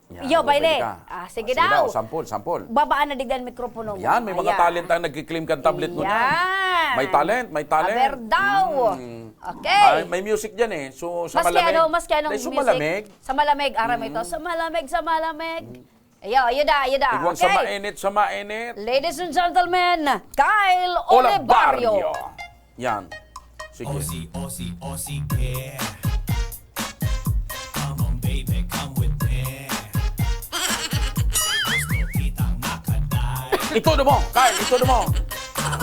Yan, Yo, okay baile. ka. Ah, sige Ah, sige daw. daw, sample, sample. Babaan na digdi an mikropono mo. Yan, may mga Ayan. talent ang nagki-claim kan tablet mo na. Yan. May talent, may talent. Aber daw. Mm. Okay. Ay, may music dyan eh. So, sa Maski malamig. ano, maski anong Ay, so music. malamig. Sa malamig, aram mo ito. Mm. Sa malamig, sa malamig. Mm. Ayo, ayo da, ayo da. Igwang sa Okay. mainit, sa mainit. Ladies and gentlemen, Kyle Olivario. Olabario. Yan. Sige. Aussie, Aussie, Aussie girl. Come on, baby, come with me. Gusto kitang makadal. Ito na mo, Kyle, ito na mo.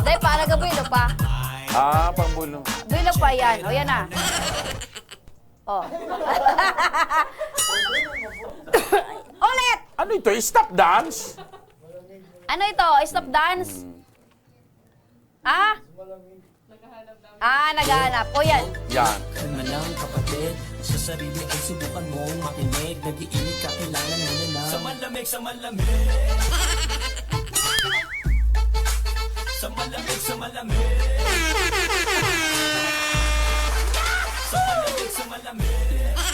Dahil pa, nagabuelo pa. Ah, pang bulo. Buelo pa yan. O, yan na. Oh. Ulit! Ano ito? Stop dance? Ano ito? Stop dance? Hmm. Ah? Ah, naghahanap. O, yan. Yan. Kalma lang, kapatid. Sa sarili ay subukan mong makinig. Nag-iinit ka, kailangan mo na lang. Sa malamig, sa malamig. Sa malamig, sa malamig. Sa malamig, sa malamig.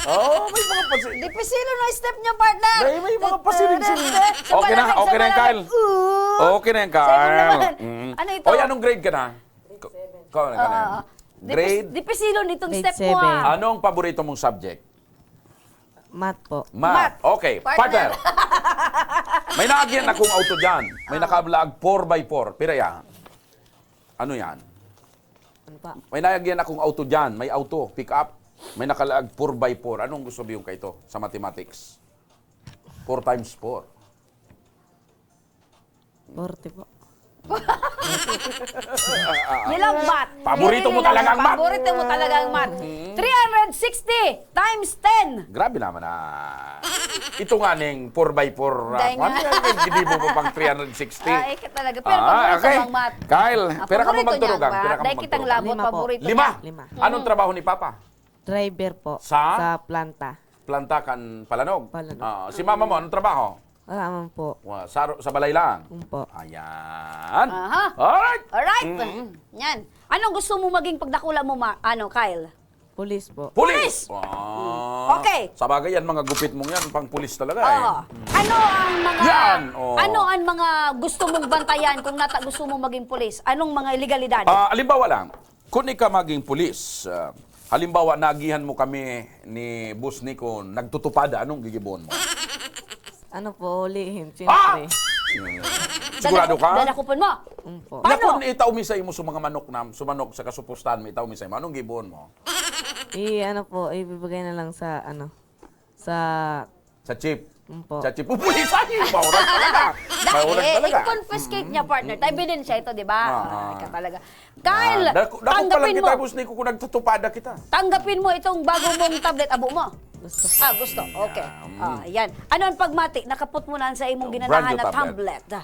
Oh, may mga pasi- Dipisilo na step niyo, partner. May, may mga pasiring-siring. Sa Okay na, malamig, okay sa na yan, malamig. Kyle. Ooh. Okay na yan, Sa Kyle. malamig. Mm. Ano ito? Oy, anong grade ka na? Ko-, ko-, ano ka na yan? Oo. Dipis-, Grade? dipisilo nitong Grade step mo, seven. ah. Anong paborito mong subject? Math po. Math. Math. Okay, Partner. partner. May naagyan akong auto dyan. May Ah. nakablaag four by four. Pira ya? Ano yan? Ano pa? May nalagyan akong auto dyan. May auto, pick up. May nakalaag four by four. Anong gusto mo yung kaito sa mathematics? Four times four. Forty po. You love math. Paborito mo Really talaga ang love- math. Paborito mo talaga ang math. three hundred sixty times ten. Grabe naman ah. Ito nga ning four by four. Dahil nga. Hindi mo pa pang three hundred sixty. Ay, ka talaga. Pero Ah, paborito okay. mo ang math. Kyle, Ah, pira ka mo paborito niya magturugang? ang Pira math. ka mo Dahil kitang magturugang? labot, Lima po. paborito Lima. niya. Lima. Anong trabaho ni Papa? Driver po. Sa? Sa planta. Planta kan palanog. Palanog. Ah, si Mama mo, anong trabaho? Wala man po. Wa- Sa, sa balay lang? Umpo. Ayan. Aha. Alright. Alright. Mm. Yan. Anong gusto mo maging pagdakula mo, ma- ano, Kyle? Police po. Police! Police. Ah. Okay. Sa bagay yan, mga gupit mong yan, pang pulis talaga Oo. eh. Ano ang mga Yan, oo. ano ang mga gusto mong bantayan kung nata gusto mong maging pulis? Anong mga ilegalidad? Ah, halimbawa lang, kung ikaw maging pulis, ah, halimbawa, nagihan mo kami ni Boss Nico, nagtutupada, anong gigibohon mo? Ano po, hulihin, Ah! siyempre. Sigurado ka? Dadakupon mo? Umpo. Paano? Yakon, itao mi sa imo sa mga manok na, sa manok sa kasupustahan mo, itao mi sa imo. Anong gibohon mo? I, ano po, ibibigay na lang sa, ano, sa, Sa chief. Umpo. Sa chief. Pupulisan! Mauran talaga. Dahil Mauran eh, talaga. i-confiscate niya, partner. Tayo, ebidensya ito, di ba? Ah, Ah, ah. Ikaw talaga. Kyle, Ah, dako, dako pa lang tanggapin kita, mo. Boss Nico, kung nagtutupada kita. Tanggapin mo itong bago mong tablet. Abo mo? Gusto po. Ah, gusto. Okay. Yeah, mm. Ah, yan. Ano ang pagmati? Nakapot mo na sa imong Brand ginanahan new na tablet. tablet.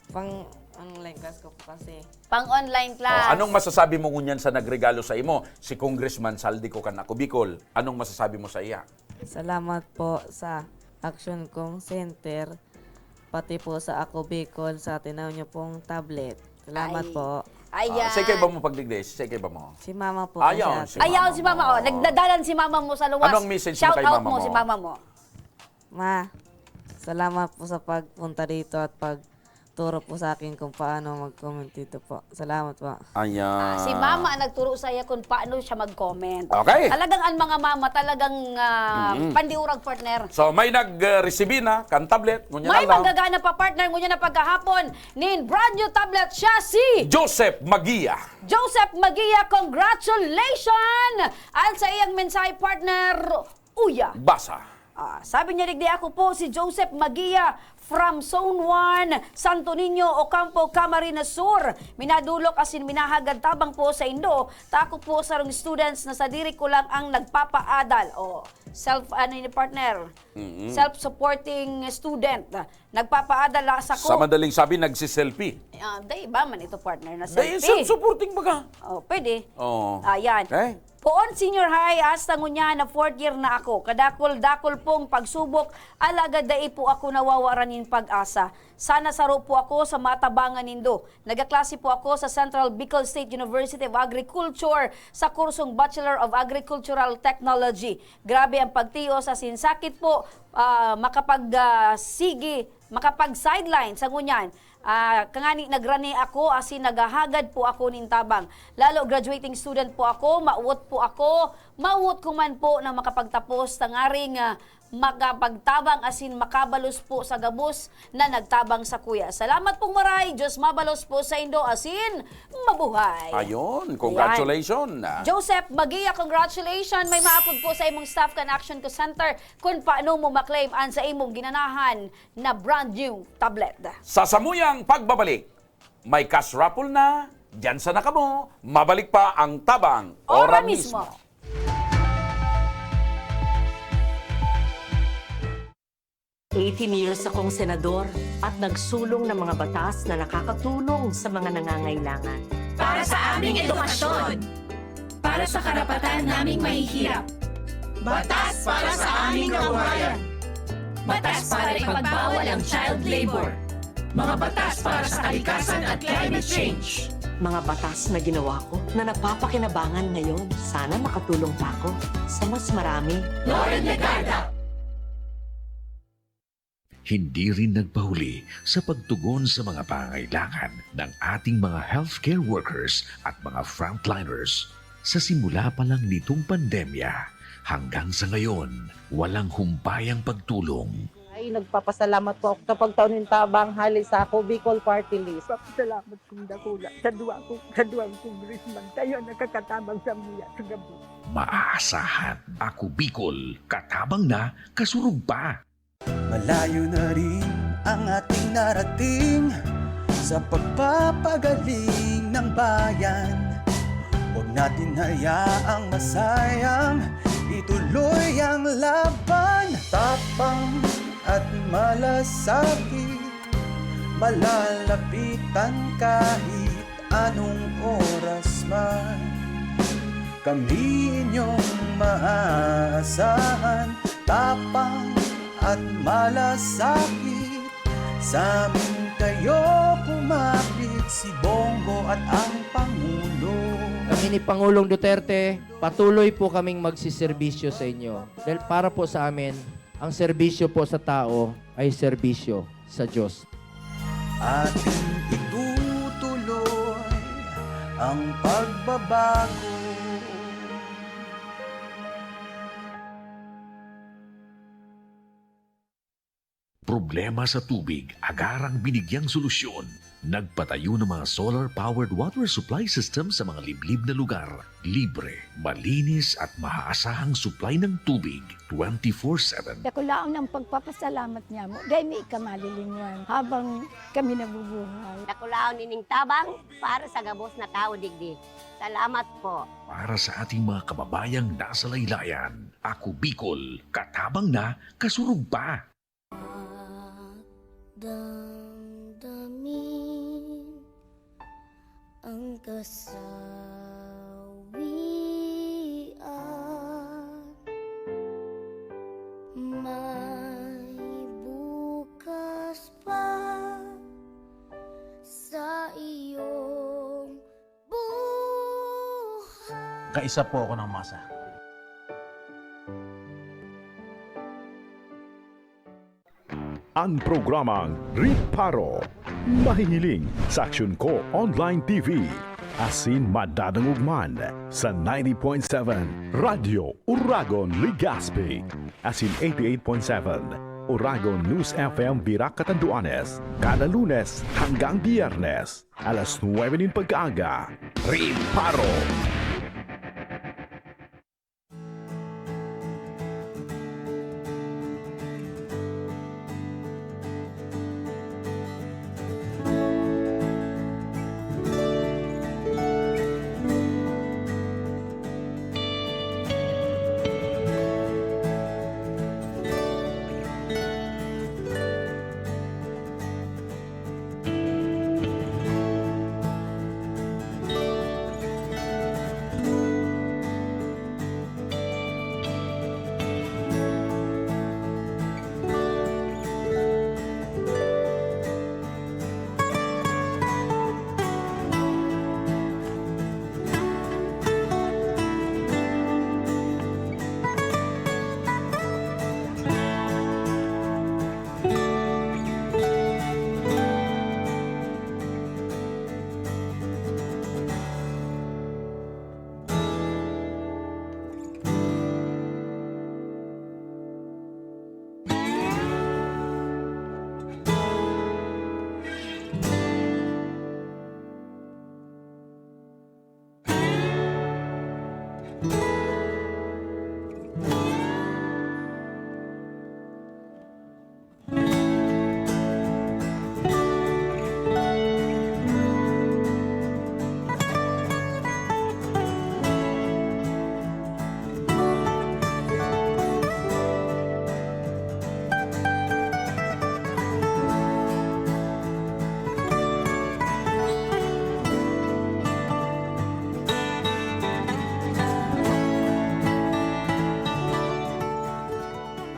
Pang, ang line class ko po kasi. Pang online class. Oh, anong masasabi mo ngunyan sa nagregalo sa imo? Si Congressman Saldi ko kan Ako Bicol. Anong masasabi mo sa iya? Salamat po sa Action Kong Center, pati po sa Ako Bicol, sa tinaw niyo pong tablet. Salamat Ay. po. Ayan. Ah, sa ikay ba mo pagdigdi? Sa ikay ba mo? Si mama po. Ayaw, Kasi si Ayaw mama si mama. mo. Oh. Nagdadalan si mama mo sa luwas. Anong message mo Shout kay out mama mo mo? si mama mo. Ma, salamat po sa pagpunta dito at pagturo po sa akin kung paano mag-comment dito po. Salamat po. Ayan. Ah, si mama ang nagturo sa iya kung paano siya mag-comment. Okay. Talagang ang mga mama, talagang ah, Mm-hmm. pandiurag, partner. So, may nag-receive na kan tablet. Ngunyan May lang. manggagana pa, partner, ngunyan na pagkahapon. Nin brand new tablet siya si Joseph Magia. Joseph Magia. Congratulations! At sa iyang mensahe, partner, uya. Basa. Ah, sabi niya, "Digdi ako po si Joseph Magia from Zone one, Santo Niño, Ocampo, Camarines Sur. Minadulok asin minahagad tabang po sa indo. Ta ako po sarong students na sadiri ko lang ang nagpapaadal." Oh, self, ano ni partner? Mm-mm. Self-supporting student. Nagpapaadal sa Sa madaling sabi, nagsiselfie. Ah, day ba man ito, partner, na Dahil selfie? self-supporting baga. Oh, pwede. Oo. Ayan. Eh? Poon senior high, hasta ngunyan na fourth year na ako. Kadakol-dakol pong pagsubok, alagad dai po ako nawawaran nin pag-asa. Sana saro po ako sa matabangan nindo. Nagaklase po ako sa Central Bicol State University of Agriculture sa kursong Bachelor of Agricultural Technology. Grabe ang pagtios asin sakit po, ah, makapag, ah, sige, makapag-sideline sa ngunyan. Ah, kangani nagrani ako asin naghahagad po ako nin tabang. Lalo graduating student po ako, mawot po ako, mawot ko man po na makapagtapos tangaring ah, makapagtabang asin makabalos po sa gabos na nagtabang sakuya. Salamat pong maray, Diyos mabalos po sa indo asin mabuhay. Ayun, congratulations. Joseph Magia, congratulations. May maapod po sa imong staff kan Action Call Center kung paano mo maklaim an sa imong ginanahan na brand new tablet. Sa samuyang pagbabalik, may cash raffle na, diyan sa nakamo, mabalik pa ang Tabang. Ora mismo. Eighteen years akong senador at nagsulong ng mga batas na nakakatulong sa mga nangangailangan. Para sa aming edukasyon. Para sa karapatan naming mahihirap. Batas para sa aming kabuhayan. Batas para ipagbawal ang child labor. Mga batas para sa kalikasan at climate change. Mga batas na ginawa ko na napapakinabangan ngayon. Sana makatulong pa ako sa mas marami. Loren Legarda. Hindi rin nagpahuli sa pagtugon sa mga pangangailangan ng ating mga healthcare workers at mga frontliners. Sa simula pa lang nitong pandemya, hanggang sa ngayon, walang humpay ang pagtulong. Ay, Nagpapasalamat po ako sa pagtao nin tabang hali sa Ako Bicol Party List. Papasalamat kong dakula sa duwa ko, sa duwang congressman. Kayo nakakatabang sa mga sa gabi. Maaasahan. Ako Bicol, katabang na, kasurog pa. Malayo na rin ang ating narating sa pagpapagaling ng bayan. Huwag natin hayaang masayang ituloy ang laban. Tapang at malasakit, malalapitan kahit anong oras man. Kami inyong maaasahan, tapang at malasakit. Sa amin kayo kumapit, si Bongo at ang Pangulo. Kami ni Pangulong Duterte, patuloy po kaming magsiserbisyo sa inyo. Dahil para po sa amin, ang serbisyo po sa tao ay serbisyo sa Diyos. Ating itutuloy ang pagbabago. Problema sa tubig, agarang binigyang solusyon. Nagpatayo ng mga solar-powered water supply system sa mga liblib na lugar. Libre, malinis at maaasahang supply ng tubig twenty-four seven. Dakulaon ang pagpapasalamat niamo, dahil may ika malilingwan habang kami nabubuhay. Dakulaon ining tabang para sa gabos na tawo digdi. Salamat po. Para sa ating mga kababayang nasa laylayan, Ako Bicol, katabang na, kasurog pa. At damdamin ang kasawian. May bukas pa sa iyong buhay. Kaisa po ako ng masa. Ang programang Riparo, mahihiling sa Aksyon Ko Online T V, asin madadangog man sa ninety point seven Radyo Uragon, Legazpi, asin eighty-eight point seven Uragon News F M Virac, Catanduanes, kada Lunes hanggang Biyernes, alas nuebe nin pagkaaga. Riparo!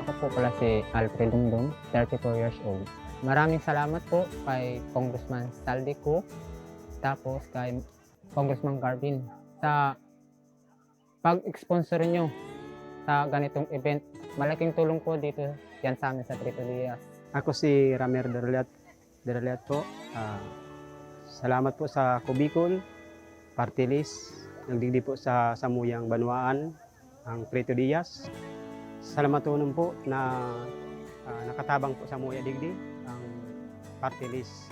Ako po pala si Alfred Dungdung, thirty-four years old. Maraming salamat po kay Congressman Saldi Cu, tapos kay Congressman Garvin sa pag-sponsor nyo sa ganitong event. Malaking tulong po dito yan sa amin sa Trito Diaz. Ako si Ramer Derliat, Derliat po. Ah, salamat po sa Ako Bicol Party List. Nagdigdi po sa samuyang banwaan ang Trito Diaz. Salamatonon po na, Ah, nakatabang po samuya digdi ang party list,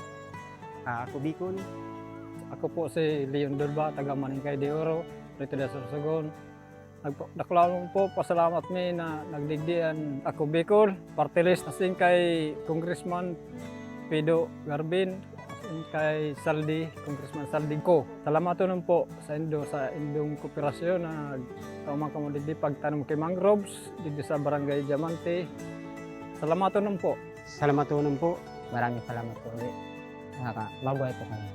ah, Ako Bicol. Ako po si Leon Durba, taga Maningkay de Oro, Rito de Sorsogon. Nagpa-, dakulaon po, pasalamat mi na nagdigdi an Ako Bicol, party list, asin kay Congressman Pido Garbin, asin kay Saldi, Congressman Saldi ko. Salamaton po saindo sa indong kooperasyon na nagtao man kamo digdi pagtanom ki mangroves digdi sa Barangay Diamante. Salamaton po. Salamaton po. Maraming salamat po ulit. Nakaka-, mabuhay po kayo.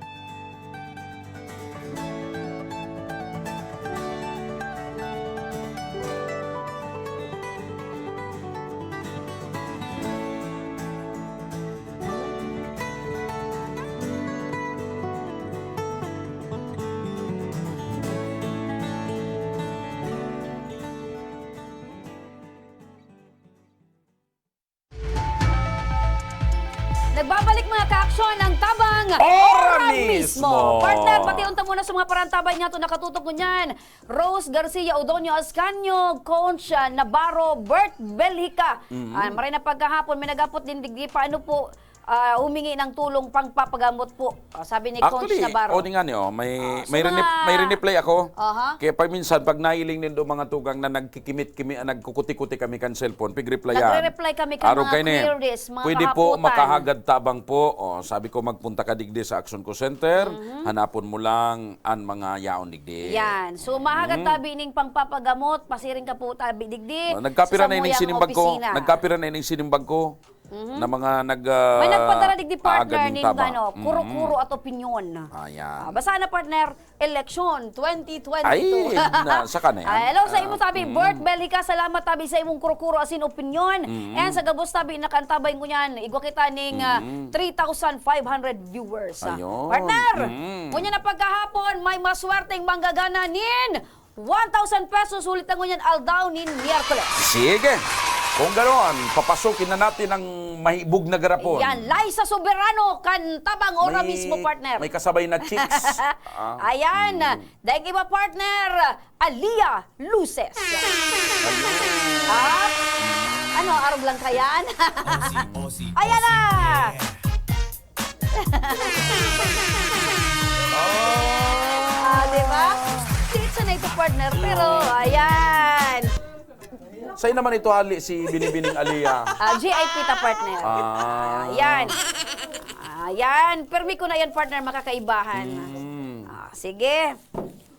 Nagbabalik, mga ka-aksyon, ang Tabang Ora Ora Mismo. Mismo. Partner, bation ta muna sa mga parantabay niya to nakatutok ngunyan. Rose Garcia Odonio Ascanio, Concha Navarro, Bert Belhica. Mhm. Ah, maray na pagkahapon, may nagapot din digdi, paano po, ah, humingi ng tulong pangpapagamot po? Ah, sabi ni Conch Actually, Navarro. o, ni nga ni, oh, may, Ah, sa may mga rene-, may rene-play ako. Aha. Kaya pag minsan, pag nailing nindo mga tugang na nagkikimit-kimi-, ah, nagkukuti-kuti kami kan cellphone, pig-replyan. Nagre-reply kami kan Araw mga kayo ni, queries, mga pwede po, kahapotan. Makahagad tabang po. Oh, sabi ko, magpunta ka digdi sa Action Call Center, Mhm. hanapon mo lang an mga yaon digdi. Yan. So, mahagad Mhm. tabi ning pangpapagamot, pasiring ka po tabi digdi Oh, nagkapira sa na ining samuyang sinimbag ko. opisina. Nagkapira na ining sinimbag ko. Mhm. Na mga nag, May ah, nagpadara digdi, partner, aaga ning ning taba. ano, Mhm. kuro-kuro at opinyon. Ayan. Ah, basta na, partner, eleksyon twenty twenty-two. Ay, na, saka na yan. Ah, hello sa imo, Ah, tabi, mm. Bert Belhica, salamat, tabi, sa imong kuro-kuro asin opinyon. Mm. And sa gabos, tabi, nakantabay ngunyan, igwa kita ning, ah, Mm. three thousand five hundred viewers, ah. Ayun. Partner, Mm. ngunyan na pagkahapon, may maswerteng manggagana nin one thousand pesos, huli ta ngunyan aldaw nin Miyerkules. Sige. Kung ganon, papasukin na natin ang mahibog na garapon. Yan, Liza Soberano, kan Tabang Ora May, Mismo, partner. may kasabay na chicks. Ah, Ayan, mm. daig iba, partner, Alia Luces. Ayun. Ah, ano, arog lang kayan? Osi, osi, Ayan osi, na! yeah. Ah, di ba? Pizza na ito, partner, pero ayan. Sa'yo naman ito, hali, si Binibining Alia. Ah, V I P ta, partner. Ah. Ayan. Ayan. Permi ko na yan, partner, makakaibahan. Mm. Ah, sige.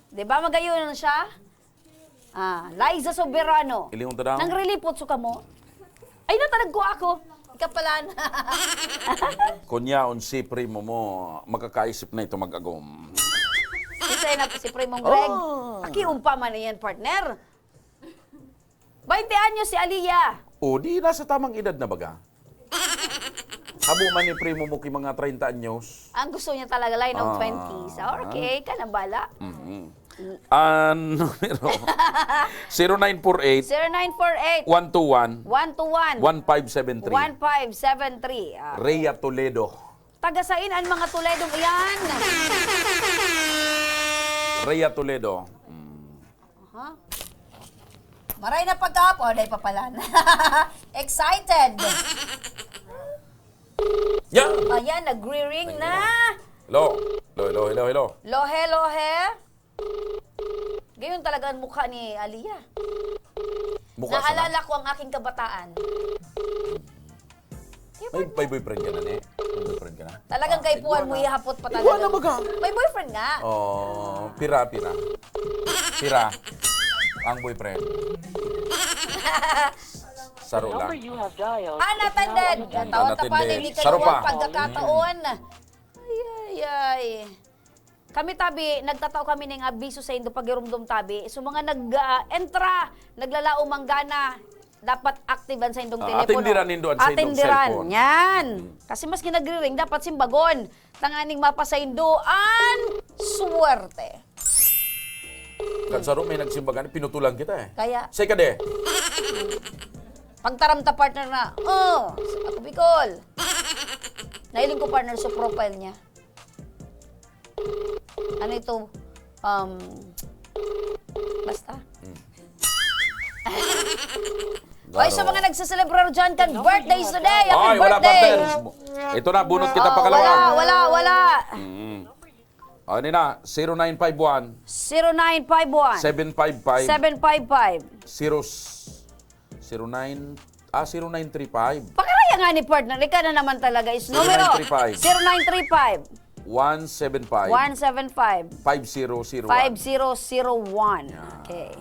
Di ba, magayon siya? Ah, Liza Soberano. Ilingon ta daw. Nang rilipot so kamo. Ay, natalagko ako. Ikapalan. Kunya, on si primo mo, makakaisip na ito mag-agom. Isa na po si Primong Greg. Oh. Aki, umpa man na yan, partner. Bainte anyos si Aliyah. O, di nasa tamang edad na baga? Habo man ni primo mo ki mga treinta anyos. Ang gusto niya talaga, line of Ah. twenties. Okay, ka na bala. Mhm. Ang numero, zero nine four eight, Zero nine four eight, one two one, one two one, one five seven three. One five seven three. Ah. Rhea Toledo. Taga sain ang mga Toledo iyan? Rhea Toledo. Mm. Aha. Maray na pagkahapon. Oh, dahil papalan. Excited. Yan! Ayan, nagre-ring na. Hello? Hello, hello, hello, hello. Lohe, lohe. Ganyan talaga ang mukha ni Aliyah. Mukha sana? Naalala ko ang aking kabataan. May, may boyfriend ka na, ne? May boyfriend ka na? Talagang Ah, kaipuhan mo, iguana. Ihapot pa Iguana talaga. Baga? May boyfriend nga. Oh, pira, pira. Pira. Ang boyfriend. Saro lang. Number you have dialed is now Unattended. Unattended. Tawag ka pa, Unattended. Hindi ka Saro pa. Pagkakataon. Ay, ay, ay. Kami tabi, nagtatao kami ning abiso sa indo pagirumdom tabi. So, mga nag, ah, entra, naglalaom ang gana, dapat active an sa indong Ah, telepono. Atenderan nindo an sa indong Atenderan. Cellphone. Yan. Mm. Kasi maski nagriring, dapat simbagon. Tanganing mapasaindo an swerte. Kan saro may nagsimbagan, pinutulan kita eh. Kaya Say ka de. Pagtaram ta, partner, na, "Oh, ako Bicol." Nahiling ko, partner, sa profile niya. Ano ito? Um, basta. Mm. Ay, sa mga nagseselebrar dyan kan birthdays today, happy Ay, wala, birthday! partner. Ito na, bunot kita Oh, pakalawa. wala, wala, wala. Mm. O, ini na, zero nine five one. Zero nine five one. Seven five five. Seven five five. Zero s-, zero nine, ah, zero nine three five. Pakaraya nga ni partner, ika na naman talaga is numero. Zero nine three five. Zero nine three five. One seven five. One seven five. Five zero zero one. Five zero zero one. Yan. Okay.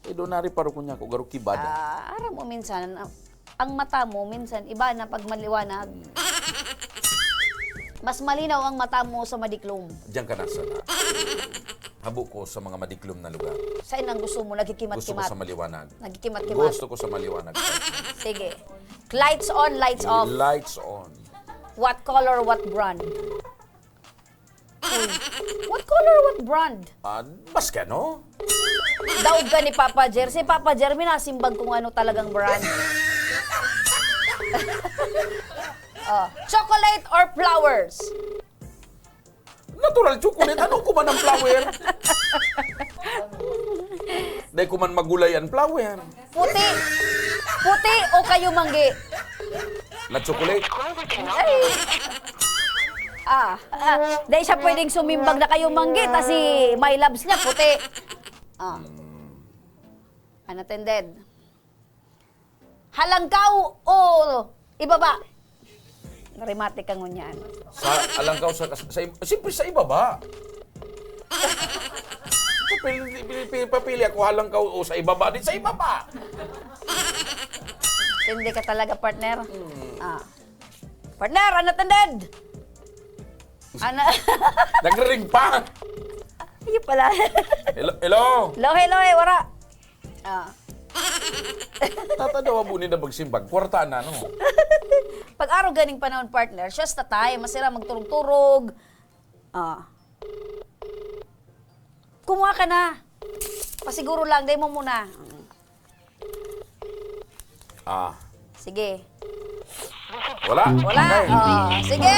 Eh, doon na rin paro ko niya, kung garo kibada. Ah, aram mo minsan, ah, ang mata mo, minsan, iba na pag maliwanag. Hmm. Mas malinaw ang mata mo sa madiklom. Diyan ka na sana. Habo ko sa mga madiklom na lugar. Saan ang gusto mo? Gusto ko Nagkikimat-kimat? sa maliwanag. Nagkikimat-kimat? Gusto ko sa maliwanag. Sige. Lights on, lights off. Lights on. What color, what brand? Uy, what color, what brand? Ah, maski ano? Daog ka ni Papa Jer. Si Papa Jer, minasimbag kung ano talagang brand. Oh, chocolate or flowers? Natural chocolate. Ano ko man ang flower? Dahil ko man magulay ang flower. Puti. Puti o kayo manggi? Na chocolate. Ay. Ah, ah, dahil siya pwedeng sumimbag na kayo manggi, ta si my loves niya puti. Ah. Hmm. Unattended. Halangkaw o ibaba? Naremate ka ngunyan. Sa alangkaw, sa, sa, sa, siyempre sa ibaba. Papili, papili, papili ako halangkaw o sa ibaba. Di sa ibaba. Tindi ka talaga, partner. Hmm. Ah. Partner, unattended! Ana- Nagre-ring pa. Ayun pala. Hello, hello. Hello, hello, eh, wara. Ah. Tatadawa po ni na magsimbag. Kwarta na, no? Pag araw ganing panahon, partner, just the time. Masira magturog-turog. Ah. Kumuha ka na. Pasiguro lang, dai mo muna. Ah. Sige. Wala? Wala. Okay. Oh, sige,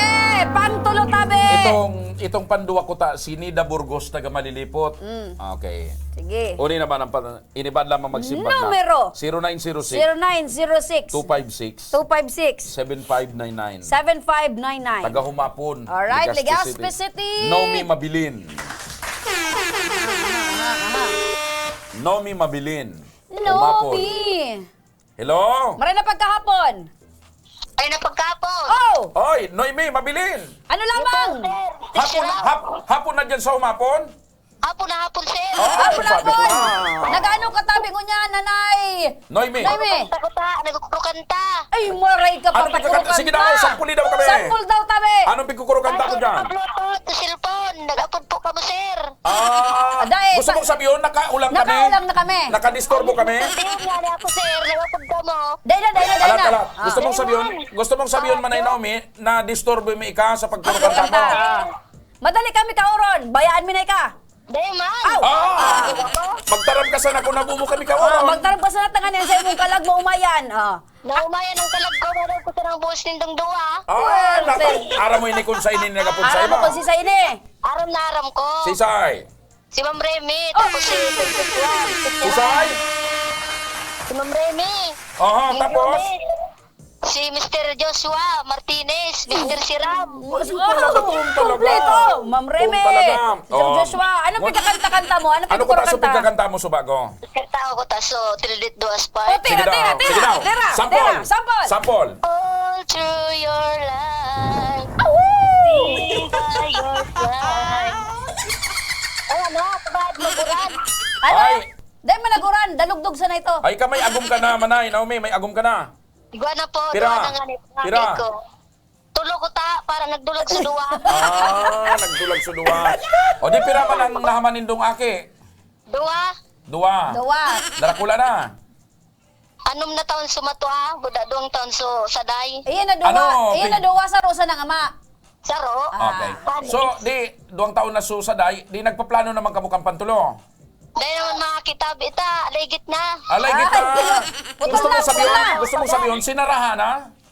pangtulo tabi. Itong, itong panduwa ko ta, si Nida Burgos, taga Malilipot. Mm. Okay. Sige. Uni naman ang pan-, inibad lamang magsimbag na. Numero. Zero nine zero six. Zero nine zero six. Two five six. Two five six. Seven five nine nine. Seven five nine nine. Taga Humapon, Alright, Legazpi Legazpi City. City. Nomi Mabilin. Nomi Mabilin. Nomi. Humapon. Hello? Maray na pagkahapon. Maray na pagkahapon. Oh! Oy, Noemi, Mabilin! Ano lamang? Ito, sir. Hapon, Sir. hap-, hapon na dyan sa Humapon? Hapon na hapon, sir. Oh, Hapon, sabi ko hapon. na. Nag-ano ka tabi ngunyan, nanay? Noemi. Noemi. Nagkukurukanta ko ta. Nagkukurukanta. Ay, maray ka Ano pa, pagkakanta? Sige daw, sampuli daw kami. Sampol daw tabi. Anong pagkukurukanta ko Ay, dyan? Bluetooth, cellphone. Nag-apod po kamo, sir. Ah, Dahil gusto pa- mong sabihin, nakaulang kami? Nakaulang na kami. Nakadisturbo kami? Sabihin nga niya ako, sir. Nag-apod kamo. Dahil na, dahil na, dahil Alat, na. alat. Ah. Gusto mong sabihin, gusto mong sabihin, Manay Naomi, na disturbo mi ika sa pagkurukanta mo? Kanta. Madali kami kauron. Bayaan mi na ika. Dai man. Aw! Ah! Magtaram ka sana kung nabubo kami ka, Oh, oh. magtaram ka sana tangan yan sa imong kalag mo, umayan. Ah. Naumayan ang kalag ko, wala ko sa nang buhos nindong duwa. Ah, Well, nata-, then aram mo ini kung sa ini nagapon sa Aram mo ima. kung si sa ini. Aram na aram ko. Si Sai. Si Ma'am Remy, tapos si Princess Juan. Si Sai? Si Ma'am Remy. Aha, Yung tapos? Remy. Si Mister Joshua Martinez, Mister Siram. Mas Oh, pala ka, tuon talaga. kompleto. Ma'am Remy, Tuon talaga. Sir Oh. Joshua, anong Mo- pagkakanta-kanta mo? Anong Ano ko taso pagkakanta? pagkakanta mo, Subago? Kanta ko ta so, Tinilit Duas Part. Oh, tira, Sige daw, tira, sige tira, daw. tira, Sample. tira, sample. Sample. All through your life, Away! By your side. Ay, ano? Pagkahit maguran. Ano? Ay. Dai managuran, dalugdog sana ito. Ay, ka may agom ka na, Manay Naomi, may agom ka na. Igwa na po, Pira? duwa na nga ni Pira? ko. Tulo ko ta, para nagdulag sa duwa. Ah, nagdulag sa duwa. O di, pira man ang nahaman nindong aki? Duwa. Duwa. Duwa. Darakula na. Anom na taon sumato, ah. Buda duwang taon so saday. Iyan na duwa. Ano? Iyan na Pin- duwa sa rosa ng ama. Saro? Ah. Okay. Paano? So, di, duwang taon na so saday, di nagpaplano naman kamo kan pantulo? Dahil naman makakita, bita, ligit na. Ah, ligit na. Ay, putol Gusto na, mong sabihin, putol na. gusto mong sabihin, sinarahan na?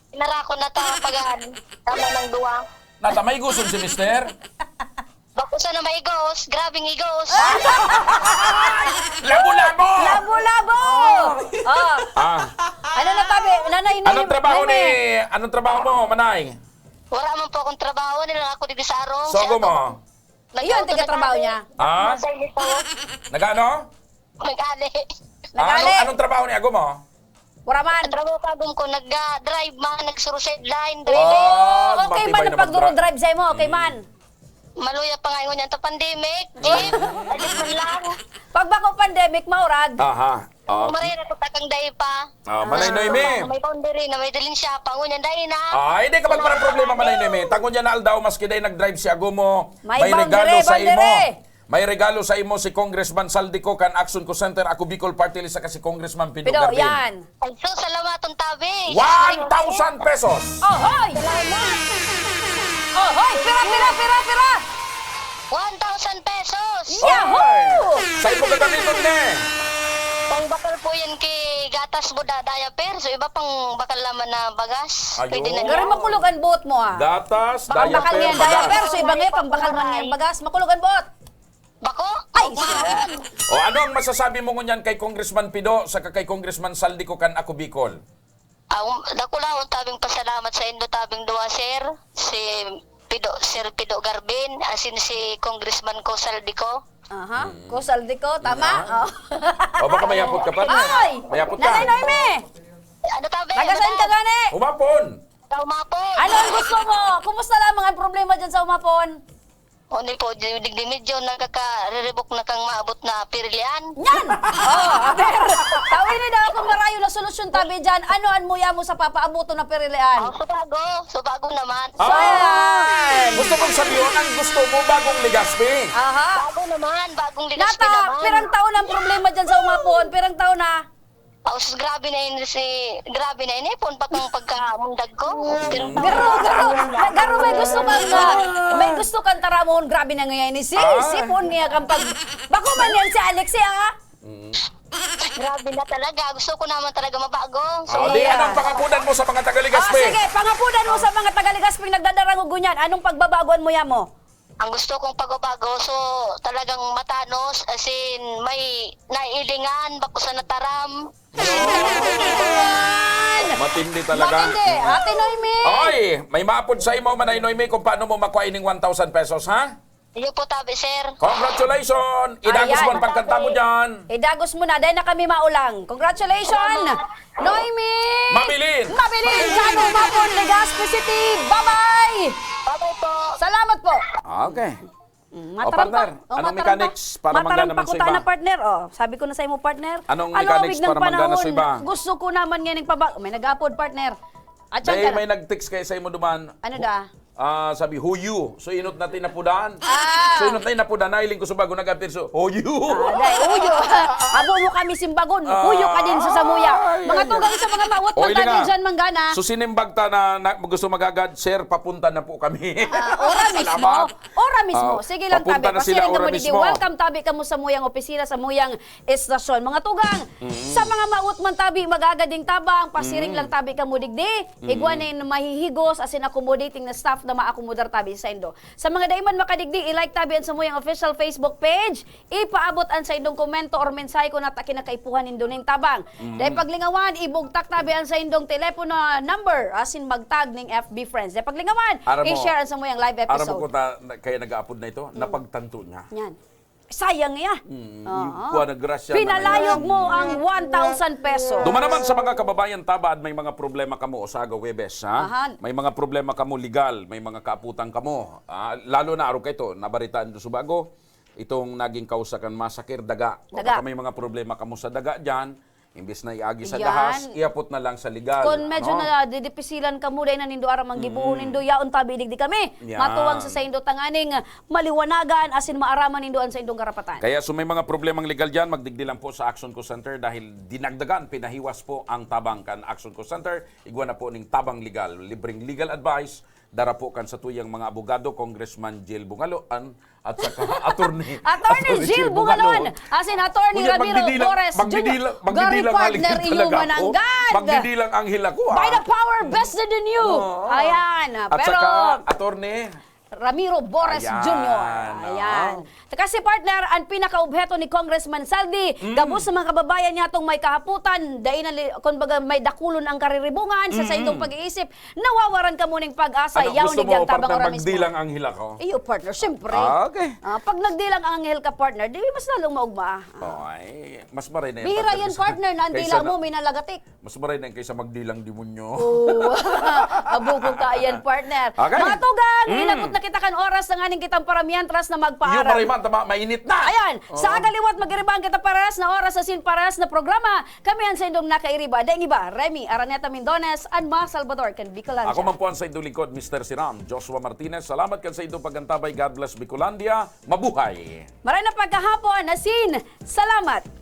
Sinara ko na ta, pagaan. Tama ng duwa. Nata, may gusto si mister? Bako sana may igos, grabing igos. Labo-labo! Labo-labo! Oh. Ah. Ano na tabi? Nanay, Anong trabaho ni, anong trabaho mo, Manay? Wala man po akong trabaho, nilang ako digdi sa arong. So, Si ako mo? Nag-auto Iyon, tiga-trabaho na niya. Ah? Masay nito. Nag-ano? Nag-ali. Nag-ali. Anong, anong trabaho ni Ago mo? Wala man. Trabaho kagum ko, nag-drive man, nag-suicide line, driver. Ah, Okay matibay man na ang pagduro-drive sa imo, okay man. Maluya pa nga ingon yan ta pandemic, jeep, adik man lang. Pag bako pandemic, maurag. Aha. Ah. Marira ko takang dai pa. Ah, Manay Noemi. May boundary na may dilin siya, pangon yan dai na. Ah, hindi ka magparang problema, Manay Noemi. Tangon yan na aldaw, maski dai nag-drive si Ago mo, May may regalo boundary, sa imo. boundary. May regalo sa imo si Congressman Saldico kan Action Co Center, Ako Bicol Party List, saka si Congressman Pido Pido, Garbin. yan. Ay, so, salamaton tabi. One thousand pesos! Ohoy! Salamat! Ohoy! Pira, pira, pira, pira! One thousand pesos! Yahoo! Oy! Sa imo gagamiton, ne? Pangbakal po yan kay gatas mo, da-, diaper. So, iba pang bakal naman na bagas. Ayun. Pwede na Pero yan. makulog ang buot mo, ah. Gatas, Baka bakal diaper, niya ang bagas. diaper, so iba ngayon, pambakal man niya ang bagas. Makulog ang buot. Bako? Ay, Wow! siya. O, ano ang masasabi mo ngunyan kay Congressman Pido saka kay Congressman Saldico kan Ako Bicol? Ah, um, dakulaon tabing pasalamat sa indo tabing duwa, sir. Si Pido, Sir Pido Garbin, asin si Congressman Cosal Dico. Aha, Mm. Cosal Dico, tama? Yan. Oh. O, baka mayapot ka pa, Nay. Ay! Mayapot ka. Nanay Noemi! Ano tabi? Taga saan ka gani? Umapon. Sa Umapon. Ano ang gusto mo? Kumusta lamang ang problema dyan sa Umapon? Oni po, di, di, di medyo nagkakariribok na kang maabot na pirilian. Yan! Oh, aber! Tawini daw akong marayo na solusyon tabi dyan. Ano an muya mo sa papaaboto na pirilian? Oh, subago. Subago naman. So, Ay! Gusto kong sabihin, ang gusto mo, bagong Legazpi. Aha. Bago naman, bagong Legazpi Nata, naman. pirang taon ang problema dyan sa Umapon? Pirang taon na? Oh, sus, grabe na yun si, grabe na yun. Ipon pa tong pagkamundag ko. Pero Garo, garo. Garo, may gusto kang, ah, may gusto kang taramon. Grabe na ngayon ni si, Ah. sipon niya kang pag, bako man yan si Alex, eh, ah. Mm. Grabe na talaga. Gusto ko naman talaga mabago. So, Ah, di, yeah. anong pangapudan mo sa mga taga Legazpi? Ah, sige, pangapudan mo sa mga taga Legazpi nagdadarangog ngunyan. Anong pagbabagoan mo yamo? Ang gusto kong pagbabago, so, talagang matanos, as in, may naiilingan, bako sa nataram. Yan! Matindi talaga. Matindi. Ate Noemi! Oy, may maapod sa imo, Manay Noemi, kung paano mo makuha ining one thousand pesos, ha? Iyo po, tabi, sir. Congratulations! Idagos Ayan. mo ang pagkanta mo dyan. Idagos mo na. Dahil na kami maulang. Congratulations! Salamat. Noemi! Mabilin! Mabilin! Sa ano, Mapon, Legazpi City! Bye-bye! Bye-bye po! Salamat po! Okay. Mm, O, mataram partner, pa. O, anong mataram pa. mechanics para Mataram manggana pa man sa kuta iba? na, partner. O, sabi ko na sa imo, partner. Anong Alawig mechanics ng para manggana sa panahon, iba? gusto ko naman ngayon yung paba-, may nag-upload, partner. At Dahil siyempre, may nag-text kayo sa imo duman. Ano da? Ah, sabi, "Huyu." So, inot na tinapudan. Ah. So, inot na tinapudan. Nailing ko sa bago nag-appear. So, "Huyu." Ah, dai, huyo. Amo mo kami simbagon. Ah. Huyo ka din sa samuya. Ay, Mga ay, tugang ay. sa mga mawot O, man Ilinga. tayo dyan, manggana. So, sinimbag ta na, na gusto magagad, sir, papunta na po kami. Ah, ora mismo. Salamat. Ora mismo. Ah, Sige lang, papunta tabi. na sila, Pasiring ka ora mo, digdi. mismo. Welcome, tabi, ka mo sa muyang opisina, sa muyang estasyon. Mga tugang, Mm. sa mga maot man tabi, magagading tabang, pasiring Mm. lang tabi kamo digdi. Mm. Igwa nin mahihigos, asin accommodating na staff na maakomodar tabi saindo. Sa mga dai man makadigdi, i-like tabi an samuyang official Facebook page, ipaabot an saindong komento or mensahe kun ata kinakaipuhan nindo nin tabang. Mm. Dai paglingawan, ibugtak tabi an saindong telepono number, asin magtag ning F B friends. Dai paglingawan, Aram mo, i-share an samuyang live aram mo episode. kung ta-, na-, kaya nag-aapod na ito? Mm. Napagtanto niya. Yan. Sayang niya. Mm, Oo. kuha na grasya na Pinalayog ngayon. mo ang one thousand pesos. Duman naman sa mga kababayan tabad, may mga problema kamo o sa aga Huwebes, ha? Ahan. May mga problema kamo legal, may mga kaaputan kamo. Ah, lalo na araw kaito, nabaritaan do sa bago, itong naging kausa kan masakir, daga. O Daga. baka may mga problema kamo sa daga dyan, imbis na iagi sa Yan. dahas, iapot na lang sa legal, Kung medyo ano? na didipisilan kamo, dahil na nindo aram ang gibuo Mm. nindo, yaon tabi digdi kami. Yan. Matuwang sa saindo tanganing maliwanagan asin maaraman nindo an saindong karapatan. Kaya so may mga problemang legal dyan, magdigdi lang po sa Action Co Center dahil dinagdagan, pinahiwas po ang tabang kan Action Co Center. Igwa na po ning tabang legal, libreng legal advice, dara po kan satuyang mga abogado, Congressman Jil Bungaloan, at saka Attorney, Attorney Attorney Jil Jil Bungaloan. Bungaloan. Asin Attorney Uy, Ramiro magdidilang, Torres Junior magdidilang, Gary magdidilang partner halik inyo talaga ako. mananggad. Magdidilang anghel ako, ah. By the power vested in you. Oo. Ayan, ah, At pero saka, Attorney, Ramiro Bores Ayan, Junior. oo. Ayan. Kasi partner, ang pinakaobheto ni Congressman Saldi, Mm. gabos sa mga kababayan niya itong may kahaputan, dai na li-, kumbaga may dakulon ang kariribungan sa Mm. saindong pag-iisip, nawawaran ka muning pag-asa, Ano, yaw gusto ni Diang mo, partner, Tabang ora mismo. magdilang anghel ako? Iyo, partner, siyempre. Ah, okay. Ah, pag nagdilang anghel ka, partner, di mas lalong maugma. Oh, ay, mas maray na yan, Bihira partner. Yan, Kaysa- partner, na ang kaysa dila na- mo, may nalagatik. Mas maray na yan kaysa magdilang demonyo. Oo. Abugo ka, ayan, partner. Okay. Mga tugang, Mm. inabot na kita kan oras na nganing kitang paramihan, tras na Yung magpaaram. maray man, tama, mainit na! Ayan, sa Oo. agaliwat magiriban kita pares na oras sa sin pares na programa. Kami ang saindong nakairiba. Dahil iba, Remy Araneta Mindones, and Ma Salvador kan Bicolandia. Ako man po ang saindong lingkod, Mister Siram, Joshua Martinez. Salamat kan saindong pag-antabay. God bless Bicolandia. Mabuhay! Maray na pagkahapon, asin, salamat!